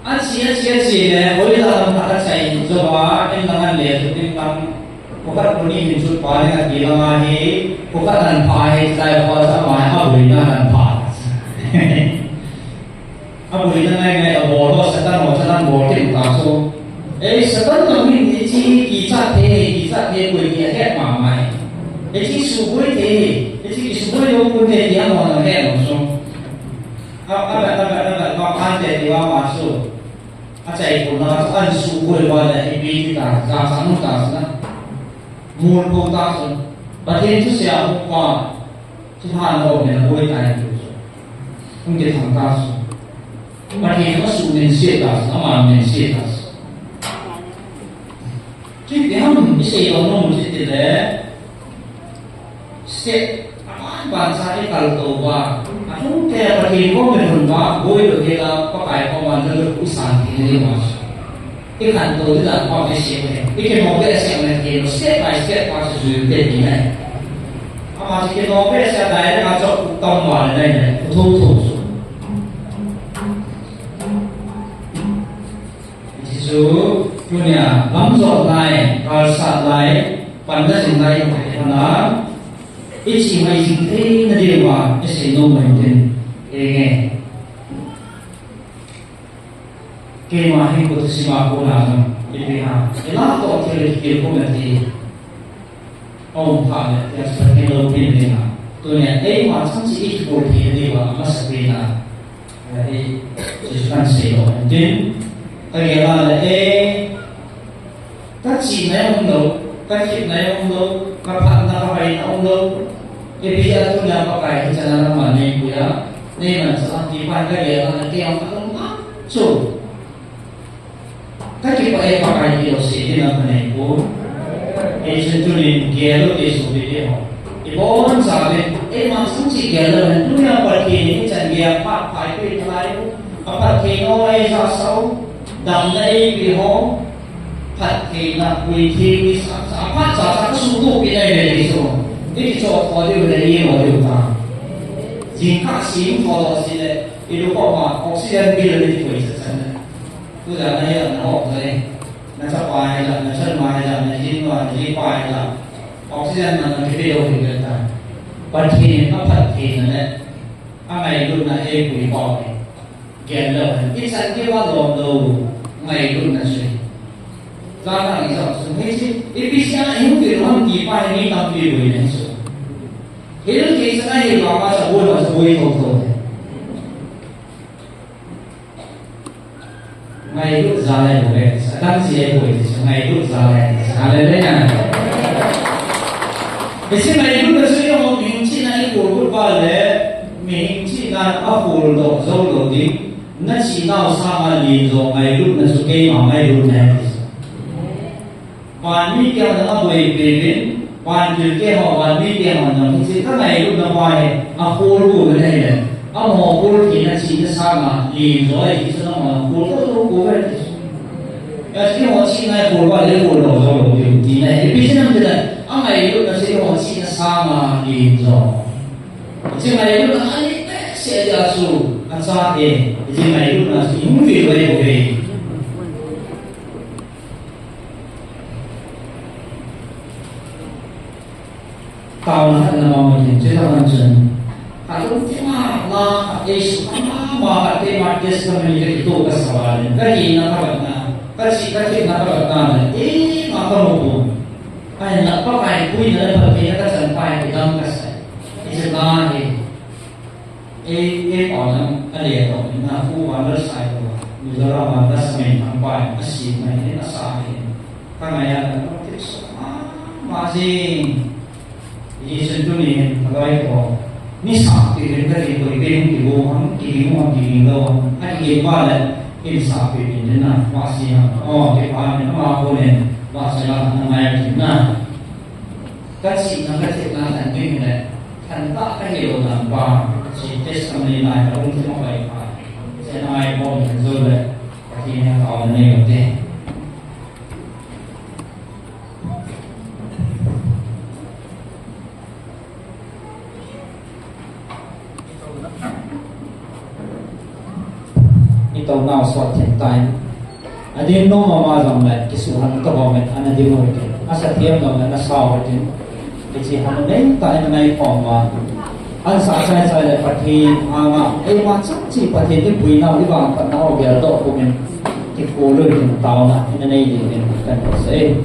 An si, an si, an si le, hoi la lam khat a chai, zo ba, in lang an le, zo in lang, ko khat ko ni hin chut pa le, a ti lang a hi, ko khat an pha hi, chai ko sa mai, a bui na an pha. A bui na ngai ngai, a bol ho, Satan ho, Satan bol kin ta so. Ei, Satan to min, i chi, ki cha the, ki cha the, ko ki a het ma mai. I chi su bui the, i chi ki su bui lo ko the, ki a mo na het lo so. A, a, a, a, a, a, a, kante ti wa ma su. A chai ko na, an su ko le wa le, i pi ti ta, ja sa nu ta sa na. Mul ko ta su. Pathen chu sia mu pa. Chu ha na o me na boi ta ni su. Kun ke thang ta su. Pathen ka su min se ta su, ama min se ta su. Chu ti ham, i sei lo no mu ti le. Se, a ban ban sa i kal to wa. Kum te Pathen kom le hun ba, boi lo ke la, Pakai kom a na lo u san ke ni ma. I khantou ding dan pa ve se ve. I kinoh ve se ve ke lo, step by step pa se zui te ni ne. Ama se kinoh ve se dai na cho u tam wa ne ne. U tho tho su. Jesu, tunia lam jot lai, kalsat lai, panna jing lai, hoi hana. I chi mai jing thei na ding va, i sei nom mai tin. Enge. Keima hi ko tu sima ko na jong, ipi ham, i la to thil i kil ko na ti. Aum pha le, tia sa thil lo pin ding a. Tunia, eima chang chi i kipur thei ding va, amasapen a. Ei, Jesu kan sei lo, tin. Ka gel a le, ei, Ka chihna um lo, ka khitna um lo, ka phatna ka hoina um lo. Ipi a tunia Pakai hichan a nangma nei pui a, nei manchah a ti pan ka gel a, kei a ka um a chu. Ka kipah e Pakai ti lo sei ding a ka nei poi. Ei chun tunin gel u ti su ti ti ho. I boncha ve, eima chang chi gel lo hen, tunia Pathen in hichan gel phat phai pui ta lai u. A Pathen o ei ja sau, damna ei pe ho. Phattheina, puitheina, sa, sa, phat sa, sa, ka suhtoh pi nai le ti chu. Ti chu kho diu le i lo diu ta. Jingkah sim kho lo si le, i lu kho ma, oxygen bill le ti koi sa sa le. Tu ja na ya na ho le. Na chapa hi la, na chanma hi la, na jinma, na jipa hi la. Oxygen man na ki pe lo hi le ta. Pathen, a phattheina le. A ngailutna ei pui pau hi. Gel lo hen. I chan kei va lom lo. Ngailutna sui. Tla na i jong sui. Hei si. I pi si a i hung pi lo ham ti pa hi mi tampi bui na sui. Hil kei sa na hil lo ma sa bui lo sa bui tho tho. Ngailut jal ahi bouve, sa dang jeh ahi bouve, ngailut jal ahi, hallelujah. Hiche ngailutna chu eiho mihem chihna i khol got uva le, mihem chihna a kholdoh jou lou ding, na chihnau sanga len jo ngailutna chu keima ngailutna ahi. Vanmi te ho jong aboipi uvin, vantil te ho, vanmi te ho jong hiche ka ngailutna pa hi, akhol got uvin ahile, amaho khol theina chihna sanga len jo ahi, hichu nangho khol got lou got uve ti chu. Hiche ho chihna khol uva le khol lou jou lou diu tina ahi, ipi jeh ham itile, angailutna chu eiho chihna sanga len jo. Hiche ngailutna anei behseh jeh a chu, achate, hiche ngailutna chu ihung ve uve. Taona khat na mama hin, chutah chun. Ka lungthim a la, ka teisu mama, ka keima testimony ka kitoh kasa uva le, ka hina ka vetna, ka chih ka khitna ka vetna le, eima ka mu pon. Ahinla Pakai puina le phattheina ka chan pa hi kidang kasa. Hiche la hi. Ei, ei pau jong, ale toh, na pu van la sai ko, Mizoram a na sa min thang pai, a si mai ni, a sa ni. Ka ngai a, na ko tip so, ma, ma jing. Hichun tuni hin, ka lai ko. Ni sa ti len ka ti ko, i pe hung ti bo, hung ti bo, hung ti bo, a ti ba le, in sa pi ni na, ma si ha. O, ti pa ni, ma ko ni, ma sa la, na ngai ti na. Ka chihna, ka thepna than ding le, thantah ka hilou dan pa, hiche testimony lai ka lungthim a pai pa, hiche na ngaibol ding jou le, Pathen in taona nei u hite. I tounau sot thim tai. Adin nom mama jong le, kisuhang toh bou met, ana ding u hitin. Asa thiam jong le, ana sao hitin. Hiche hang nei tah in ana ngai khom uva. Ana sa chai chai le Pathen anga, eima chang chi Pathen in puinau, i vangphatnau geldoh pumin. Kikhol u hitin taona, ina nei dingin, kan sei.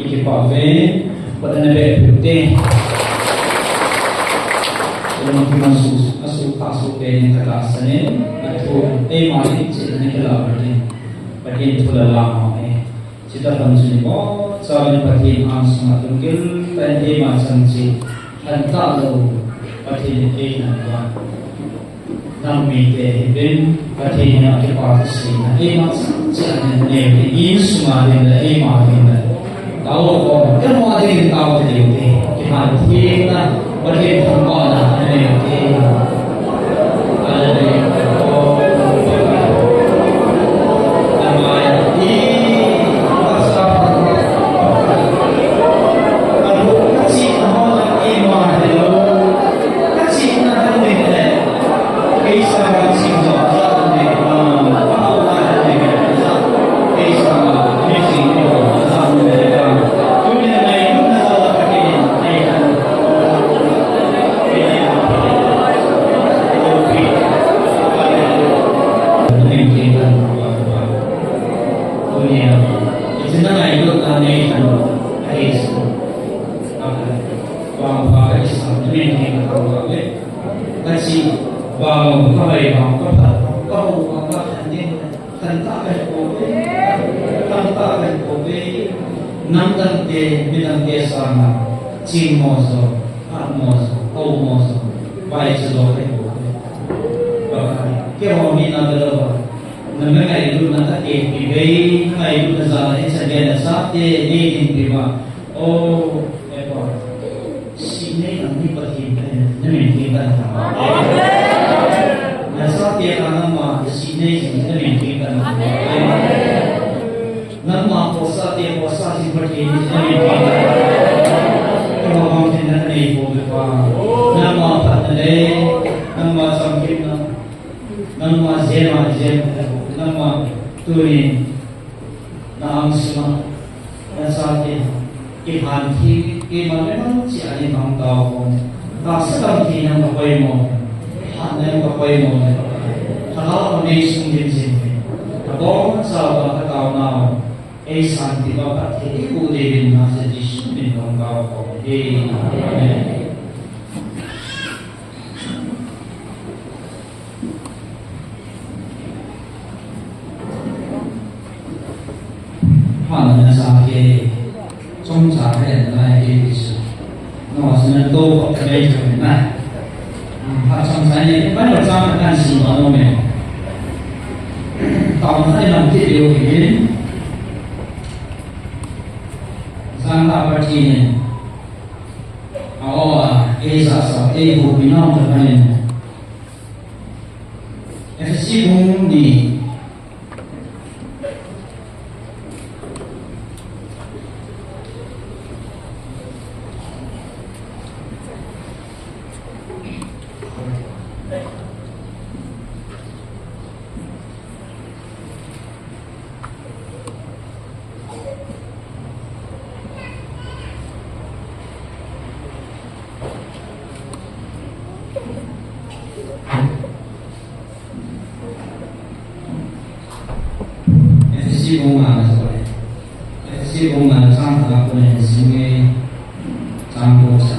Kipah ve, Pathen na be pute. Pathen na su, asu, asu pe ni kata sanin, athu, eima ni chi ni kala Pathen. Pathen thu la la ma e. Chita pan chu ni bo, cha ni Pathen ang sunga tungkil, pen eima chang chi, han ta lo, Pathen eina ba. Nang mite hi ben, Pathen a kipa kisina, eima chang chi a nen neu, insung a ding le, eima ding le. Tao ko, emo ding tao te ding te, kipan thina, Pathen thangvahna, neu te. Hallelujah. Ka chi, vang, ka vai, vang, ka phat, ka ho, vang, ka khan ding, khan ta ka ko ve, khan ta ka ko ve, nam dang te, mi dang te sanga, ching mo jo, phat mo jo, ho mo jo, vai chu jo ka ko ve. Ba ka, keiho mi na da lo ba, na me ngailutna ka te pi ve, ngailutna ja na e cha ge na sa te, ne ding pi ba, o, e ko. Sih nei ding hi Pathen te, na min theng tan ta. Na chate ka nangma sih nei jing, na min theng tan ta. Nangma khosa te khosa jing Pathen, na min theng tan ta. Nangma bang theng na nei po ve pa. Nangma phatna le, nangma chamkimna, nangma jema jem, nangma tuni na ang sunga, na chate, kiphan thi, keima le mang chi a ni mang tao ko. Tahsa lam thina ka poimo, phatna ka poimo. Ka la ko nei sung din sin. Ka bol cha ba ka tao nau. Ei santi ba ka thi ku de din na se Jesu min tao ko. Amen. Hallelujah, sa ke, chomcha he na ke Jesu. No, sa na to ko ka mai chom na. Ha chomcha ni, pa no cha na kan si ma no me. Tao na ni lam ti yo ke. Sang ta pa ti ni. Aw, ei sa sa, ei bu pi no ta ni. Efesi bung ni. Efesi bung nga na choi. Efesi bung nga na chang khat a kon in sim nge chang ko sa.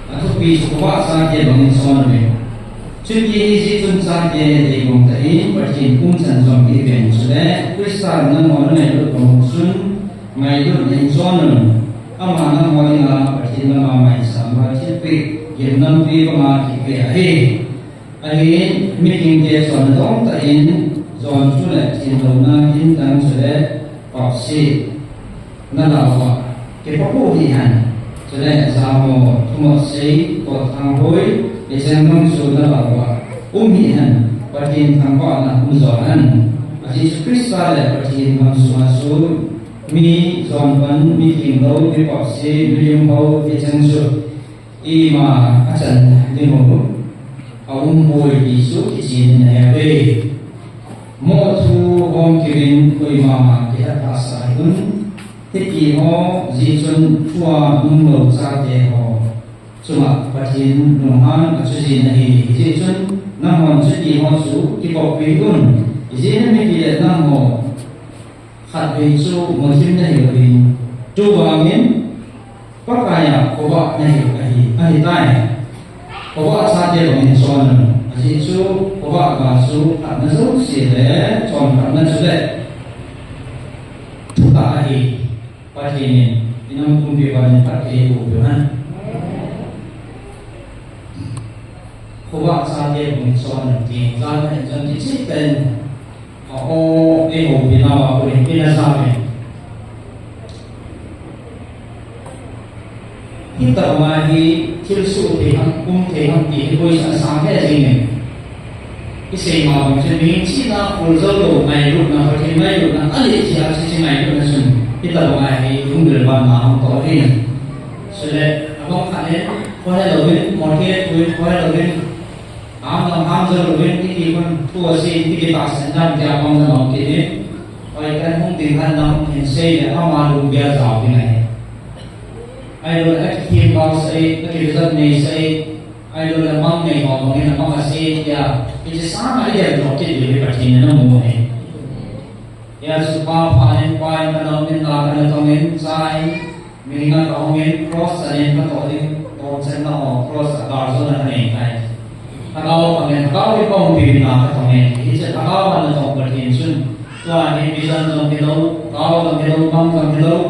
Athupi chu khovah chate bangin son uve. Chuti ahijeh chun chate, deibang tah in Pathen pumchan jom hih uvin, chule Christa nangho na ngailut bang u chun ngailutna in jon un. Ama nangho dinga Pathen lama maisah a thilpeh gimnampi banga kipeh ahi. Ahin, mihingte chonna dongtah in jon chule thenlouna hintang chule papse na lah uva kipapu hih hen. Chule jamo, thumop sei, totthang hoi, hicheng jong chu na lah uva um hih hen. Pathen thangvahna um jo hen. A Jesu Christa le Pathen gam sunga chu mi jonpan, mi thenglou, mi papse, mi limhou, hicheng chu ima achan ding u aum poi ti chu kichen in ahe uve. Moh thu hom kivin koima kihetphah sah hih un. Hiti ho jeh chun thua nunglou chate ho chunga Pathen lunghan achu jin ahi. Hijeh chun nanghon chuti ho chu kipoppi un. Ijeh inem itile nangho Khatvei chu muthim nahiu ahin, chuvangin Pakaiya khovah nahiu ahi, ahitai. Khovah chate bangin chon un, ajeh chu khovah ga chu khatna jouse le chon khatna chule thutah ahi. Pathen in inam pumpi uva phatthei eiboh peh hen. Khovah chate bangin chon un ti, jan hin chon ti chih pen. A o, eihoupi nauva koi in ina jam in. Hitobang a hi thilsoh thei ham, um thei ham ti hi koicha asang lheh jengin. Isei ma bang chun mihem chihna kholjou lou ngailutna, Pathen ngailutna, aleh jeh a hiche ngailutna chun hitobang a hi hung bil ban na hung toh ahin. Chule abang khat in, khohe louvin, mortgage thu in khohe louvin, Ham dang ham jou louvin, hiti khun thu asei in, hiti tahsan dam tia pang dam kit in. Oi, kan hung ding han lang hin sei le, ama lung bia jao ding ahi. Ahilouleh akithem bang sei, akivijat nei sei, ahilouleh mang nei ho bang in amang asei tia, hiche sanga idem doh kit diu hi Pathen in amu ahi. Hijeh chun pa pha in, pa in kana um in, la kana tong in, cha in, Mihem a kahung in, cross chan in katoh ding, tong chan na ho, cross a kar jona kanei tai. Lhagao a kahung in, lhagao in kahung pina katong in, hiche lhagao a natong Pathen chun, tua hi vision jong hilou, lhagao jong hilou, mang jong hilou,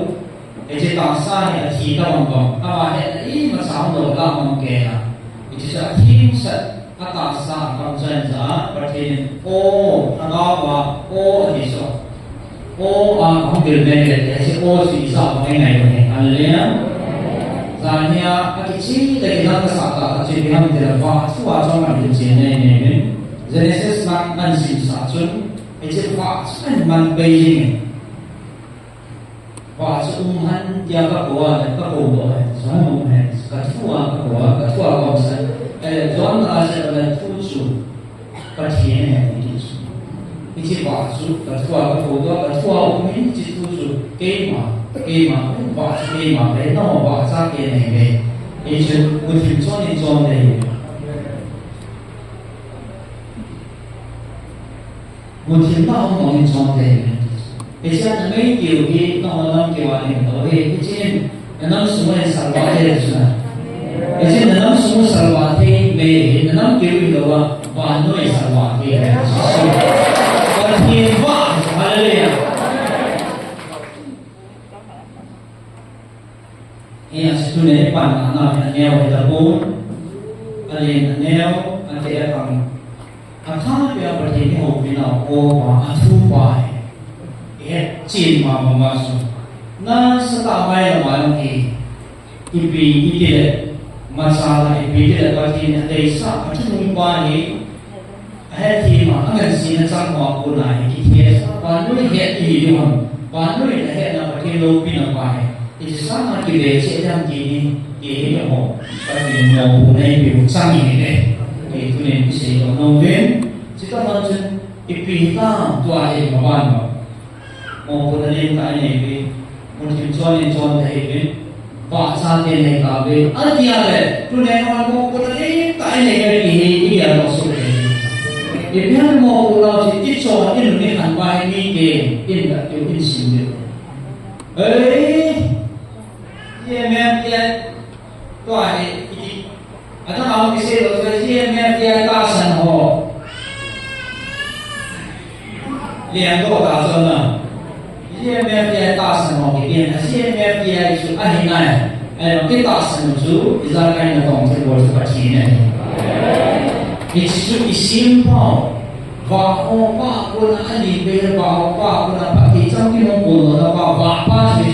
hiche tahsa hi athi tabang bang, ama hetna imacha umlou, la mang kei a. Hiche chu athemsat, atahsa akamchai in ja, Pathen in, o, lhagao a, o, ati chu. O, a, ahung bil mei le, hiche o chu ijat bang ngai bang e. Hallelujah. Jan hi a, akicheh le kilang kasah tah, achu ipi ham itile vah thu a chun ahin chen nei nei in. Genesis lang ahin simsah chun, hiche vah chu ahin man pai jing in. Vah chu um hen tia kakou a le, kakou doh hen, chu um hen, kathua kakou a, kathua kaumsah. Eh, John a asei le thu chu Pathen ahi ti chu. Hiche vah chu kathua kakou doh a, kathua um in hiche thu chu keima, keima, vah chu keima, keima, vah cha kei nei nei. Hichu muthim chon in chon nei. Muthim na hung mong in chon te. Hiche a na mei keu hi na hon lam keu a nei to hi. Hiche in na nam sung in salva thei chu na. Hiche in na nam sung salva thei mei hi na nam keu hilou a vannoi salva thei. Pathen vah, hallelujah. Hijeh chun tuni pan a na aneo hi tapon, alen aneo, ate akhang. Athah pia Pathen in eihoupi nau, o pa, athu pa hi. Ihet chen ma ma ma chu. Nasatah mai lam a jong hi. Ipi itile, masa la ipi itile Pathen in adeisah, athunung pa hi. Ahet hi ma, angansena chang ho a kona hi kithei a, vannoi het ihi diu ham, vannoi ahetna Pathen loupina pa hi, hiche sanga kibe cheh ding ham ti hi, ti hi ho, Pathen in mopohna eipeh u chang ahi e, ti tunin isei doh nom uvin, chutobang chun ipi hitam tua hi maban ma. Mopohna lentah inei uve, muthim chon in chon thei uve, vahchate nei tauve. Atia le, tuni a mopohna lentah inei uve ti hi, igel doh soh thei. Ipi ham mopohna chu, ichon, inun, ikhan uva hi mite in vet diu, in sim diu. Ei, ipi ham tia, tua hi, iti Athah a kisei lou chu, G M F T I tahsan ho. Lengdoh ta chu na. G M F T I tahsan ho kiti na, G M F T I chu ahi nai. Ahivang kitahsan u chu, ijakai natong thei bou chu Pathen ahi. Hiche chu isem pau. Vah ho pa kona ali pe, vah ho pa kona phatthei chang kimong kona pa, vah pa chu.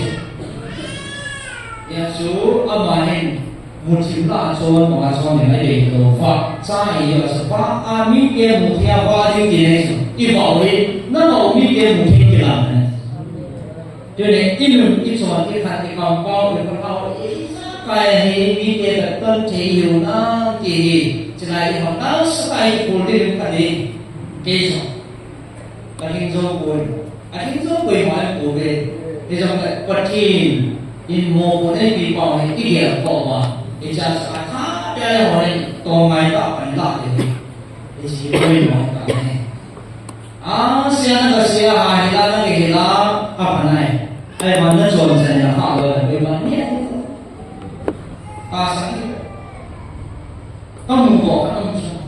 Hijeh chun ama hin Muthim lah a chon, banga chon ding a idei lou, vah cha hi, vah cha, vah a mite muthei a vah ding ti nei chu. I vah u hi, navah u mite muthei kilang nei. Tuni, inun, ichon, ikhat, ikampau, iphulhau, ijakai hi, mite katon thei hiu nam ti hi. Chulai i vah nasatah a iphul ding khat hi. Kei chu. Ka ding jou poi. Ading jou koima ahi pouve. Hijongle Pathen in mopohna eipeh pau hi igel khom uva. Hichea chu athah pia le hon in tong ngai tah pan lah ding. Hiche hi koima tah ahi. Asia na ka sia a hila na ka hila. Apa nai? Ai man na chon chan ya ha lo, ai man ni. Ka sang. Ka mu ko ka mu sa.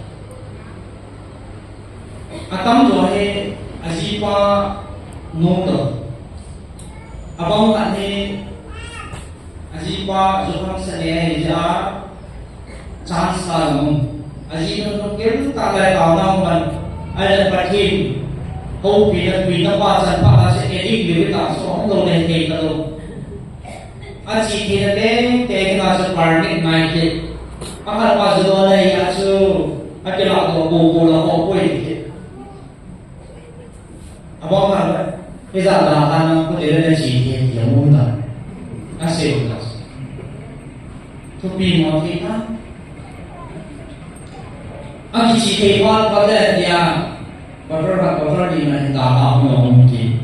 Atam jo he ajipa no to. Abang ka ni ajipa jo khang sa ne ja. Chance la lo. Aji no no kel ta lai ta na man. Ai la Pathen. Ho pi na pi na pa chan pa la se ke dik li ta so lo le ke ta lo. Achi ke na te te na so par ni nai ke. Akal pa jo le ya so. Akela to ko ko la ko ko ke. Abang ka, iza da ka na ko te le chi ke ya mun da. Ase da. Thupi mo ke ka. Aki chi ke pa pa le ya. Pastor ka pastor ni na da ha mo mo ki.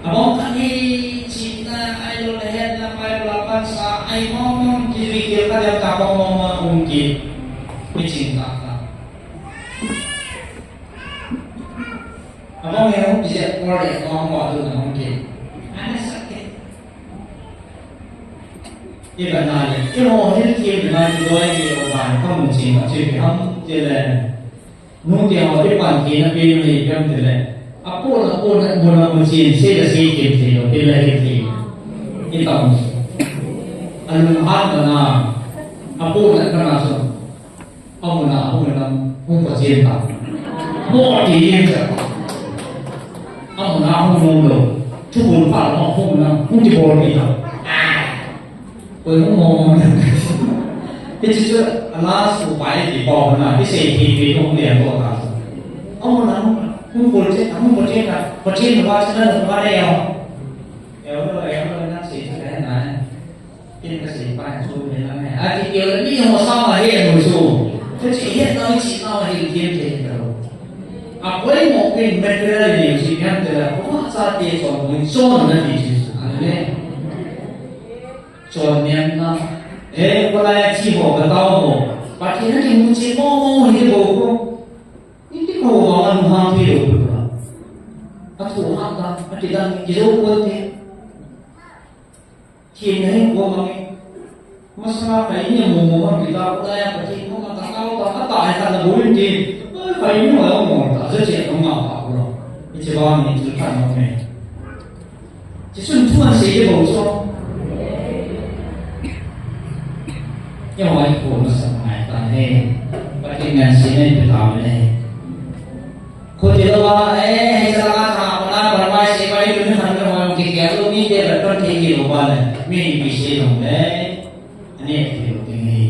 Abang ka ni chi na ai lo le het na pai la pan sa ai mo mo ki ri ke ka ya ka mo mo mo ki. Ni chi ka ka. Among yang hung kisi akor ya among wa tu na hung ke. Ana sakit. Iba na le. Imo hil ke na ki doi ke o ban ka mu chin ma chin ke ham ke le. Nu ke ho ipan ke na pe ni pem ke le. Apo na po na mo na mu chin se da se ke ke lo ke le ke ke. Itam. Anu hat na. Apo na ka na so. Amuna, amuna, hung pa chen ta. Mo ti yen cha. Amuna, hung nom lo. Thu bol pa lo, hung na, hung ti bol ni ta. Koi hung mo mo na. Hiche chu, a last upai ti pa na, ti sei ti ti hung le ko ta. Amuna, hung bol chen ta, hung bol chen ta. Pa chen ba chen na, ba le yo. Yo lo, yo lo, na sei ta na. Kin ka sei pa chu le na me. A ti keu le mi ho sa ma he no chu. Ka chi he na chi na ma he kien te ta lo. A koi mo pin material ni chi kan te la ko ma sa te chon mo chon na ti chi. Amen. Chon niam na. E ko la ya chi ho ka tao ho. Pa ti na ki mu chi mo mo he bo ko. Ni ti ko ma ma nu ha ti lo ko. A tu ha ta, a ti dan ki zo ko te. Kin na hin ko mang e. Masa ka ini mo mo mang kita ko ya ka ti mo ka ta ka ta ka ta ai ka na bo in ti. Ka ini mo mo ta ja che ka ma pa ko. Ni che ba ni che ka no me. Che sun tu an se ye bo so. Ya wa ko masa mai ta ne. Ba ti ngan se ne ta ne. Khuti lou a, eh, hei chala ka tha, pana, panvai, sepai, tuni khan ka hoi, ki kia lou, mi te, rat pan, thei ki lou pa le, mi ni pi se lou le, ani ki lou ti ngai.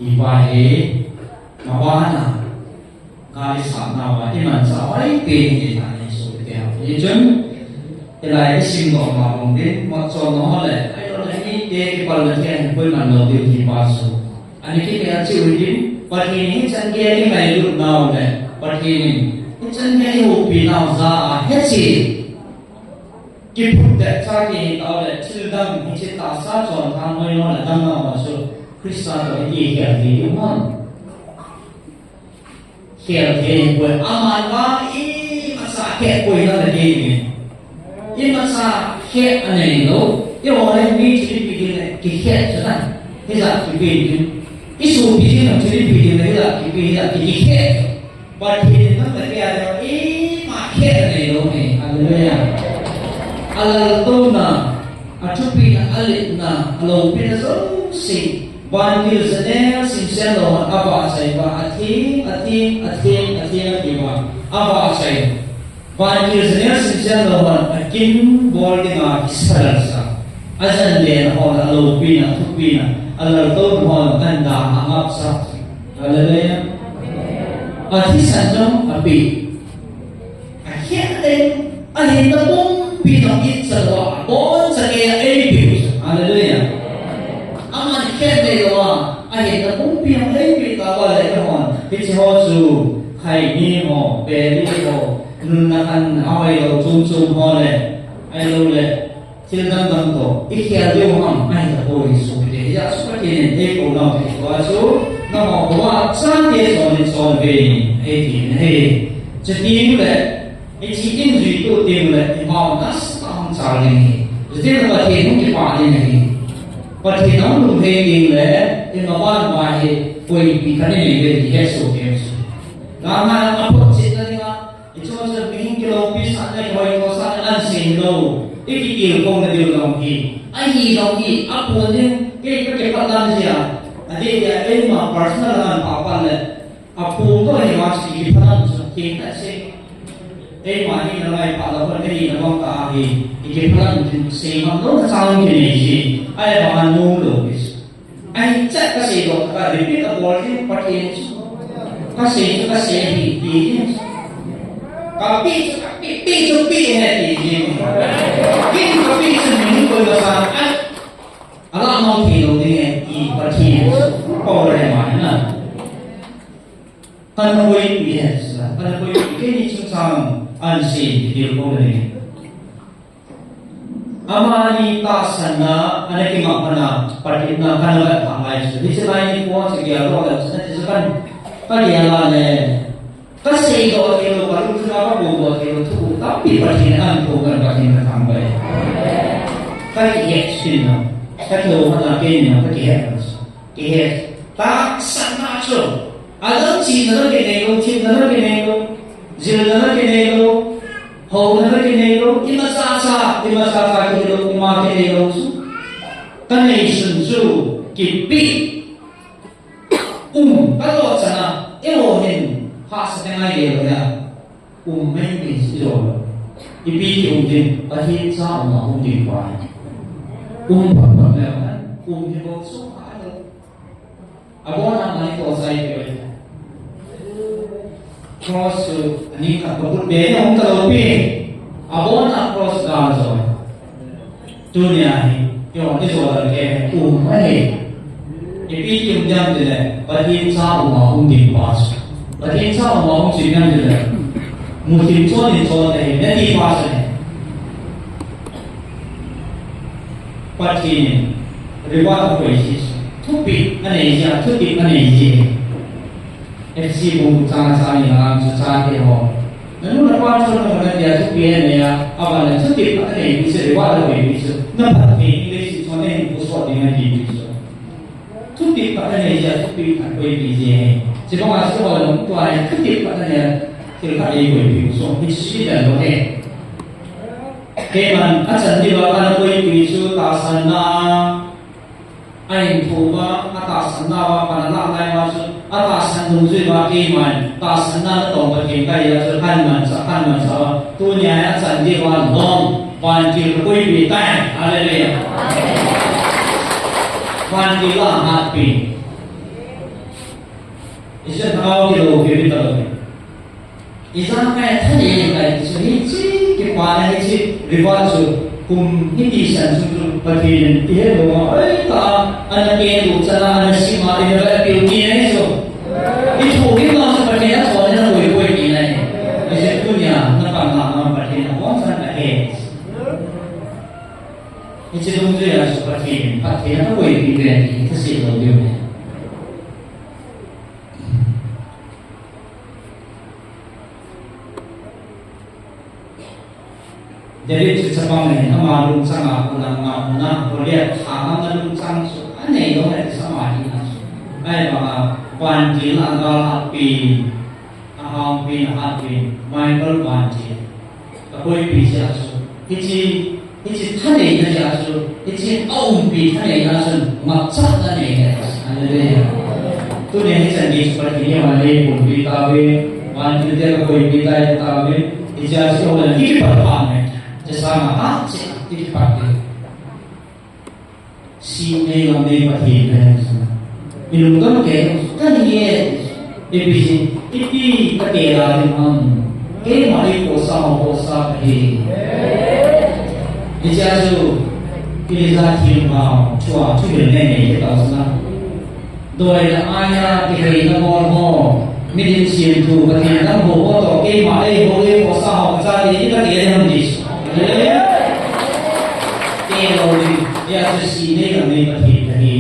Ipa he, mabana, ka i sa na wa, i man sa wa, i pe ni ta ni so te ha. Ni chun, i lai i sim lou ma bong din, ma chon lou le, ai lou le, mi te, ki pal le, ki an, pui man lou, di ki pa so. Ani kiti a chu din, Pathen in hichan gei a i ngailut nau le, Pathen in hichan gei a i houpi nau ja a hechi. Kiphut det cha ki hi tau le, thil dang hiche tahsa chonthang noi noi le dang nau a chu Christa toh i kikhel thei diu ham. Khel thei poi, aman vang imacha khel poi na le ding e. Imacha khel anei lou. Eiho le mi thil ipi ding le, kikhel chu na. Hijat kipe ding. I sopi ding le, thil ipi ding le, hijat kipe, hijat ki, kikhel chu. Pathen in nang le kei a le, ima khel anei lou e. Hallelujah. Alaltouna, athupina, alitna, aloupina jouse. Vantil janel simsen lou hon avahchoi uva, atheng, atheng, atheng, atheng ati uva, avahchoi. Vantil janel simsen lou hon akin bol dinga kisalal sa. Ajan den hon aloupina, athupina, alaltouna hon anda angapsa. Hallelujah. Athisan jong ape. Akhel le, ahinna pumpi jong itcha lou a, aboncha keiya eipeh u chu. Hallelujah. Aman khel le lou a, ahinna pumpi jong eipeh tauva le ka hon. Hiche ho chu, khaini ho, peli ho, nunna khan ahoi lou chom chom ho le, ahilou le. Thil dang dang toh, i khel diu ham, ahi tapoi sopi te. Hijeh a chu Pathen in eikou nau thei tua chu, nangho koma chate chon in chon ve in, eiti in ahi. Chuti le, hiche in jui Itu ting le, imau nasatah a hung chal ding ahi. Chuti le Pathen hung kipah ding ahi. Pathen hung lung hei ting le, ima ban mai hi, koipi khat inei ve ti hesoh ding ahi. Gam a aphotchetna dinga, ichung chun mihing kilopi sahna, kihoimo sahna, ahin sei lou. Ikitilkhouna diu jong hi. Ahi jong hi, apon ding, kei kakipah dan jeh a. Adeh dia, eima personal a ahin pah pan le. Aphung toh hi vang chu kiphalam chu, kei kasei. Eima hi nalai pha lou, nahina vang ka hi, kiphalam chu sei ngam lou, nachang kinei ji. Ahivang a nom lou hi chu. Ahi cha kasei lou, ka repeat abol ji, Pathen chu. Kasei chu kasei hi, hi hi. Kapi chu, kapi, pi chu pi hi, hi hi. Pi chu kapi chu min koi masa, a, ala mong thei lou ding hi, Pathen chu. Pau le ma na. Kana boipi hen sila, kana boipi, keini chungchang ahin sei, dil ko le. Amani tahsanna, ana kingah mana, Pathen na kana vet pha ngai chu. Hiche lai nikho chu gel doh le, chu nati chu kan, kagel a le. Kasei doh thei lou, kalung chunga kaphong doh thei lou, thu tampi Pathen in ahin phong kan, Pathen kathangvah e. Kakihet chin na, kalou mana keini na, kakihet na. Kihe, tahsanna chu. Adang chihna jong kinei lou, thepna jong kinei lou, jilna jong kinei lou, houna jong kinei lou, imacha cha, imacha cha kinei lou, ima kinei lou chu. Kanei sun chu, kipe. Um, kalo chana, eiho hin, hahsa te ngai lou ya. Um maimai chu ijo. Ipi ti um ding, Pathen cha um a um ding pa. Um phat phat leu hen, um hi bou sung pha lou. Abon a mani ko sai pe. Cross chu ani khat ko put be na um ta lou pi. Abon a cross ga jo. Tunia hi, keiho, keiho la ke, um ahi. Ipi ti um ding ham tile, Pathen cha um a um ding pa chu. Pathen cha um a um chu ding ham tile, muthim chon in chon ahi, nati pa chu ahi. Pathen in, reward akoi ji chu. Thupeh anei ji a, thutep anei ji. Efesi bung gup chang a chang ni na chu chate ho. Nanu napa chonna dia thupeh anei a, aban le thutep anei pi chu, reward akoipi chu. Na phatthei ding leiset chunga nahin puso ding ahi pi chu. Thutep anei ji a, thutep akoipi ji ahi. Chubang a chu aban tua hi thutep anei a, thil khat eikoipi chu. Hiche chu idel lou ahi. Keiman achan diuva kana koipi chu tahsanna. Ahin thouva, atahsanna uva, pan alah lai uva chu, atahsan dungjui uva keiman, tahsanna natong Pathen kahi a chu, kahin manchah, kahin manchah uva. Tunia hi achan diuva lom, vantil kakoipi tai. Hallelujah. Vantil a hatpi. Ijat hao kilou kipi talou. Ijat kai thanei kai chu hiche kipana hiche reward chu kum hiti san chu chu Pathen in ihet lou a, oi ta, ana pe tu chana, ana sima, ina vet piu tina hi chu. Ithu hi ma chu Pathen a thon in akoi koi tina hi. Ijat tunia napanna ma Pathen a bon san kahe. Hiche dungjui a chu Pathen in phatthei in akoipi ve ti kasei lou diu ahi. David chu chapang ahin, ama lungchang a kona, ama huna, Goliath tha ngam na lungchang chu, anei lou ahi, ama hina chu. Ahivanga, vantil a gal a pi, ahao pi, ahat pi, Michael vantil. Kakoipi jeh a chu, hiche, hiche thaneina jeh a chu, hiche aumpi thaneina chun, ngapchatna nei le. Hallelujah. Tunia hichan gei chu Pathen in eiho le pumpi tauve, vantil te kakoipi tai tauve, hiche a chu eiho le kipat pha me. Hiche sanga a che, kipat te. Sih nei gam nei Pathen kahi. Ilungdon kei, kahi e. Ipi, ipi kate la ding ham. Keima eipohsah ho pohsah kahi. Hiche a chu, Elijah themgao, chua, thuhil nei nei kit tau sina. Doi le aia, kiheina bol ho. Midim semthu, Pathen dam ho, ho toh, keima eiho, eipohsah ho, kachate, ipi kate ding ham ti. Hallelujah. Te lou ding, hia chu sih nei gam nei Pathen kahi.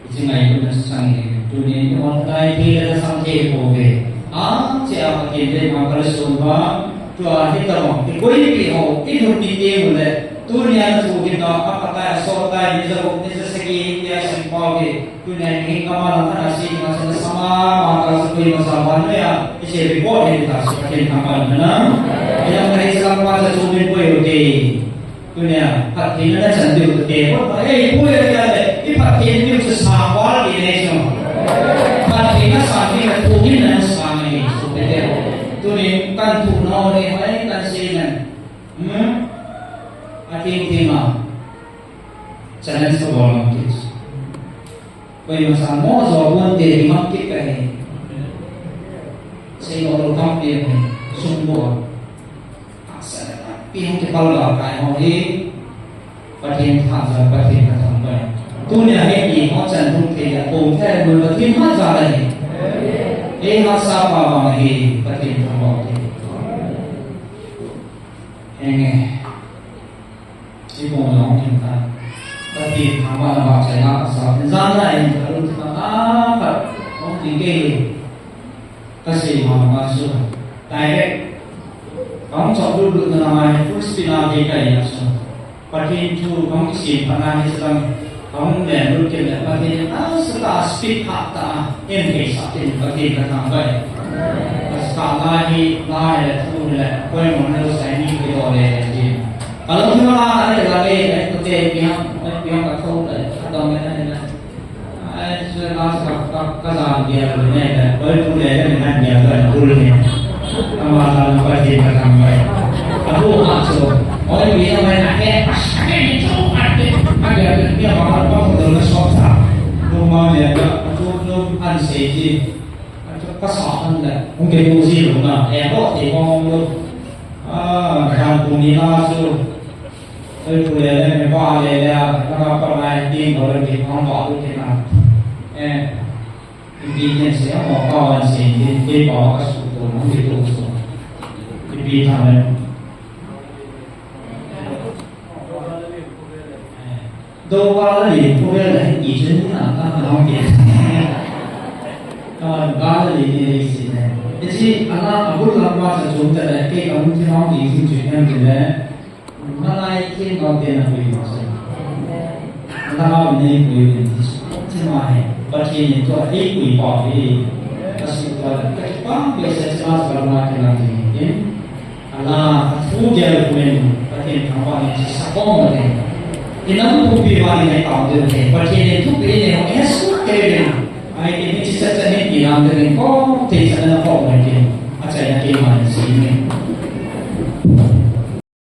Hiche ngailutna chu chang e, tunin i online thei le kasang thei pouve. Ache a Pathen deima kalson uva, tua hi tobang, i koipi ho, i lhunpi teng uleh, tunia na thuhhimna, a phatai, a sottai, ni jagup, ni jasagi, tia sim pau hi, tunia hi kama lang ana si, na sa na sama, ma ka sa koima sa ma noia, i che report hi ta si Pathen thangvah in na. Ina ka hi sa lang ma sa chu min koi u te. Tunia, phattheina na chan diu te, ei, pu ya ya le, i phattheina diu chu sa val ti nei chu. Phattheina sa ti na thu ni na sa nei chu te te. Tuni kan thu no ni, hai kan sei na. Hmm? A ting ting a. Challenge ko bol ki. Koima sa mo jo bon te di mak kit ka he. Sei lo lo kam pe he. Sum bo. Asa, pi hung kipal ba kai ho hi. Pathen tha ja, Pathen ka thangvah. Tunia hi pi ho chan thum thei a, ko thei mun Pathen tha ja la hi. Ei ha sa pa ba hi, Pathen thangvah hi. Enge. Ibol jong hin ta. Pathen thangvahna vahchoina kasa. Jan na in ka lut ta a khat. Hung ti kei. Kasei ma ma chu. Direct. Kahung chop lut lut na ma hi full speed a kei ka in a chu. Pathen thu kahung kisem phat na hi chu lang. Kahung len lut kei le Pathen a sa ta speed phat ta. En kei sa kei Pathen ka thangvah. Ka sa la hi, la le thu le, koi mo na lo sai ni ki do le le ji. Ka lo thu la le la le le, ko te pi hang, pi hang ka tho le, ka dong le le le. Ai, su la sa ka, ka, ka sa ni le le le, koi thu le le le na ni le le le. Ka ma la Pathen ka thangvah. Ka thu ha so. Oi, pi hang mai na he, a sa ke ni chu ka te, ka ya ni ma ka ko do na so sa. Lu ma le ka, ka thu lu an se ji. Ka sa han le, hung ke tu si lu na, e ho ti hong lu. A, kan tu ni na su. Oi, tu le le, me ba le le, na ka pa na ti mo le ti hong ba tu ti na. E, ti ti ken se mo pa wan se ti, ti pa ka su tu, hung ke tu su. Ti ti ta le. Dou Galili khu vel a hin ti chun ni na ka na hong ti. Ka Galili ni le si le. Ti si ana abul lam pa sa chung ta le ke ka hung ti hong ti si chu kan ti le. Malai khin ka te na pui ma sa. Ana ha ni pui ni ti si. Ti ma he. Pathen in tua ei pui pa he. Ka si ta le. Ka pa be sa sa sa ma ke na ti ni. Ala, athu gel kumin, Pathen thangvah in chi sa kong le. Inam pumpi vang in ai pau de le. Pathen in thupi in ai hong es kut ke le. Ai, in chi sa sa in inam de le. Ko, te sa na ko le.